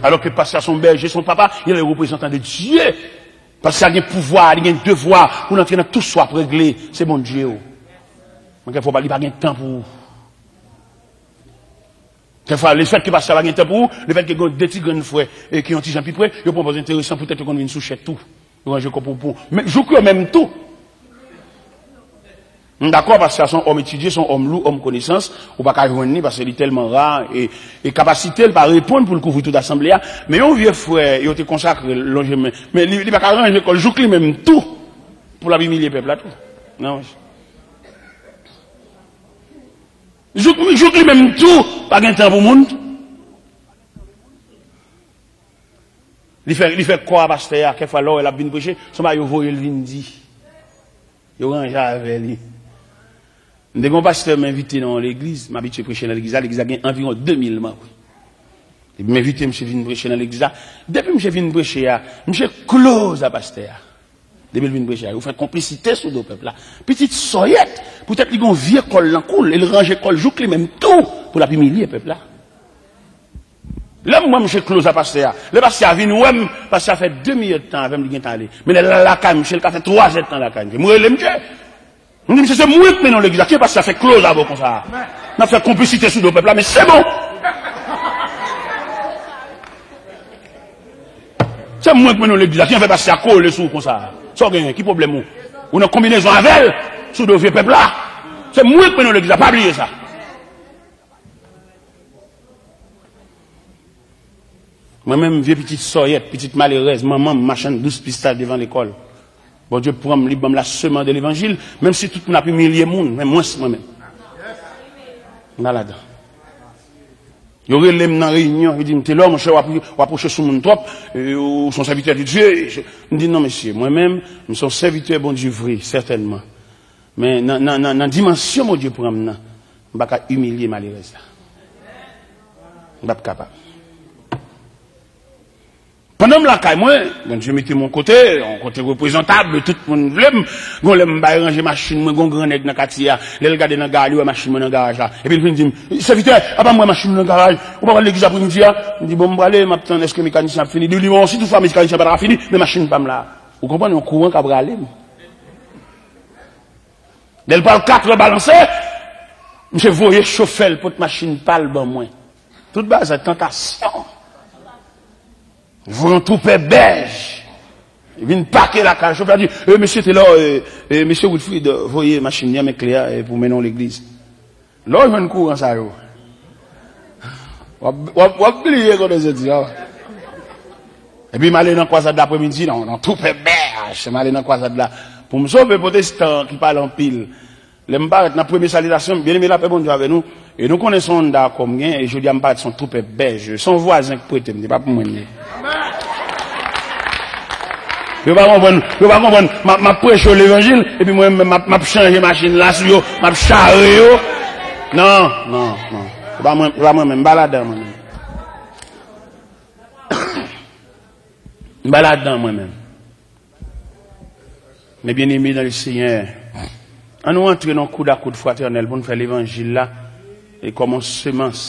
Alò ke pastè a se yon bèje, se yon papa, il est représentant de Dieu. Pastè a gen pouvwa, li gen devwa pou l antre nan tout sa w ap regle. Se Bondye w. Men kèk fwa, li pa gen tan pou ou. Kèk fwa, lefètke pastè a pa gen tan pou ou, lefètke gen de ti grenn frè e ki yon ti jan pi pre, yo pran pòz enteresan, poutèt yo konn vin sou chèt tou. Yo ranje kò pou, pou. Men, jouk yo menm tou. M dakò, pastè a se yon òm etidye, se yon òm lou, òm konesans, ou pa ka jwenn li paske li tèlman ra, e, e kapasite l pa reponn pou l kouvri tout asanble a. Men yon vye frè, yo te konsakre l, lonje men, men li, li pa ka ranje kò l, jouk li menm tou, pou l ap imilye pèp la tou. Non. Jouk, jouk li menm tou, pa gen tan pou moun. Li fè, li fè kò a pastè a, kèk fwa lè w wè l ap vin preche, se yon bagay yo voye l vin di. Yo ranje avè li. M te gen yon pastè m envite nan yon legliz, m abitye preche nan legliz la, legliz la gen anviwon de mil manm. Epi m envite misye vin preche nan legliz la. Depi misye vin preche a, misye close a pastè a. Depi l vin preche a, yo fè konplisite sou do pèp la. Pitit sòyèt, poutèt li gen yon vye kòl nan kou l, e l ranje kòl jouk li menm tou, pou l ap imilye pèp la. Lè m wè misye close a pastè a, lè pastè a vin wè m, pastè a fè demi èdtan avè m, li gentan ale. Men lè l al lakay misye, l ka fè twa zèdtan lakay misye. M rele misye. M di, "Misye, se mwen k mennen w legliz la. Ki pastè a fè close avè w konsa a? N ap fè konplisite sou do pèp la, men se bon. Se mwen k mennen w legliz la. Ki fè pastè a kole sou w konsa a? Sa w genyen? Ki pwoblèm ou? Ou nan konbinezon avè l sou do vye pèp la. Se mwen k mennen w legliz la. Pa bliye sa." Mwen menm, vye pitit sòyèt, pitit malerèz, manman m machann dous pistach devan lekòl. Bondye pran m, li ban m la semence de levanjil, menm si tout moun ap imilye moun, men mwens mwen menm. M pa ladan. Yo rele m nan reyinyon, yo di m, "Telor, monchè, w ap, w ap pwoche sou moun twòp, e, ou se yon sèvitè de Dye." M di, "Non, mesye, mwen menm, m se yon sèvitè Bondye vre, sètènman. Men nan, nan, nan, nan dimansyon Bondye pran m nan, m pa ka imilye malerèz la. M p ap kapab." Pandan m lakay mwen, Bondye mete m yon kote, yon kote reprezantab, tout moun vle m. Gon lè m bay ranje machin mwen, gon gran nèg nan katye a, lè l gade nan garaj, li wè machin mwen nan garaj la. Epi l vin di m, "Sèvitè, apa m wè machin ou nan garaj? Ou pa pral legliz apremidi a?" M di, "Bon, m prale, m ap tann èske mekanisyen ap fini." Li di, "Bon, si toutfwa mekanisyen pa ta fini, men machin pa m la." Ou konprann, yon kouran k ap rale m. Lè l pral katrè balanse, misye voye chofè l pot machin pa l ban mwen. Tout bagay sa tantasyon. Voye yon toupè bèj. Li vin pake lakay. Chofè a di, "E, mesye Telor, e, e, mesye Wilfrid, e, voye machin li an, men kle a, e, pou mennen w legliz." Lè w jwenn kouran sa yo, w ap, w ap, w ap bliye kote w soti a. Epi m ale nan kwazad lapremidi, nan, nan toupè bèj. M ale nan kwazad la pou m sove pwotestan ki pale anpil. Lè m parèt nan premye salitasyon, byeneme, lapè Bondye avè nou. E nou konnen se yon Honda Accord m gen, e jodi a m parèt se yon toupè bèj. Se yon vwazen k prete m, se pa pou mwen li ye. Yo pa konprann, yo pa konprann. M ap, m ap preche yo levanjil, epi mwen menm m ap, m ap chanje machin la sou yo, m ap chare yo. Non, non, non. Se pa mwen, se pa mwen menm, m pa ladan mwen menm. M pa ladan mwen menm. Men byeneme nan le Senyè, ann nou antre nan koud a koud fratènèl pou n fè levanjil la e kòm yon semans.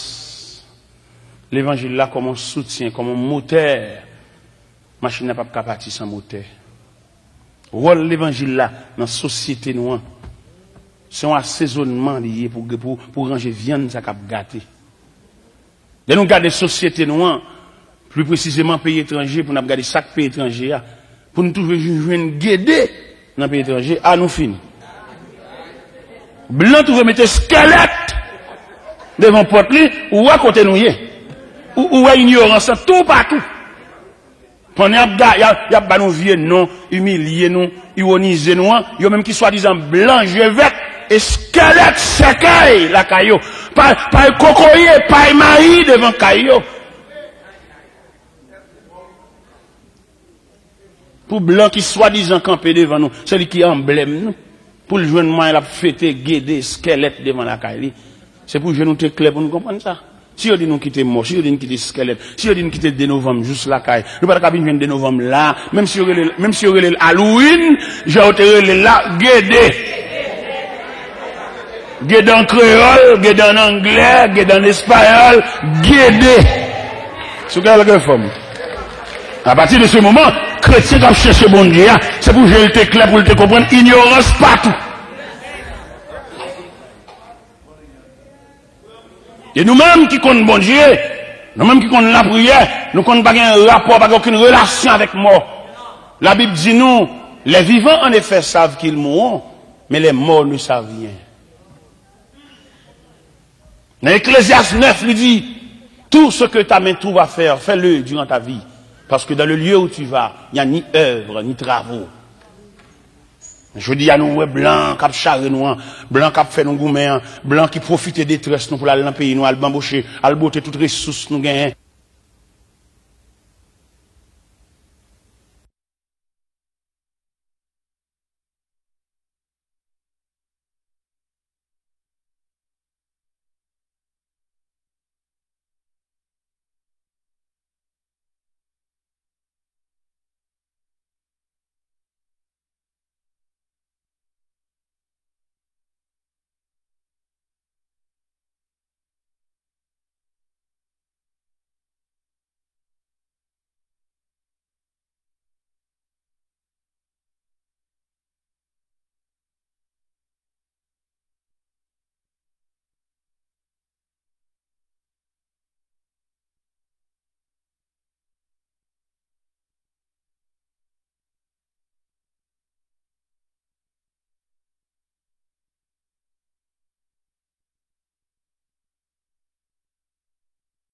Levanjil la kòm yon soutyen, kòm yon motè. Machin nan p ap ka pati san motè. Wòl levanjil la nan sosyete nou an, se yon asezonnman li ye pou, pou, pou ranje vyann sa k ap gate. Lè nou gade sosyete nou an, pli presizeman peyi etranje, pou n ap gade sa k peyi etranje a, pou n toujou jwenn gede nan peyi etranje, a nou fini. Blan twouve mete skèlèt devan pòt li, ou wè kote nou ye. Ou, ou wè inyorans lan toupatou. Pandan y ap, ga- y ap, y ap ba nou vye non, imilye nou, iwonize nou an, yo menm ki swadizan blan je vèt, e skèlèt sèkèy lakay yo. Pay, pay kokoye, pay mayi devan kay yo. Pou blan ki swadizan kanpe devan nou, se li ki anblèm nou. Pou l jwenn mwayen l ap fete gede, skèlèt devan lakay li. Se pou je nou te klè pou n konprann sa. Si yo di nou kite mò, si yo di n kite skèlèt, si yo di n kite de novanm jous lakay, nou pa ta ka vin jwenn de novanm la, menm si yo rele, menm si yo rele l Halloween, jan yo te rele l la, gede. Gede an kreyòl, gede an anglè, gede an espayòl, gede. Sou kèlke fòm. Apati de se moman, kretyen k ap chèche Bondye a, se pou je l te klè pou l te konprann inyorans patou. E nou menm ki konn Bondye, nou menm ki konn lapriyè, nou konn pa gen rapò, pa gen okenn relasyon avèk mò. Labib di nou, les vivants en effet savent qu'ils mourront, mais les morts ne savent rien. Nan Eklezyas nèf, li di, tout ce que ta main trouve à faire, fais-le durant ta vie. Parce que dans le lieu où tu vas, il n'y a ni œuvre, ni travaux. Jodi a, nou wè blan k ap chare nou an, blan k ap fè nou goumen an, blan ki pwofite detrès nou pou l al nan peyi nou, al banboche, al bwote tout resous nou genyen.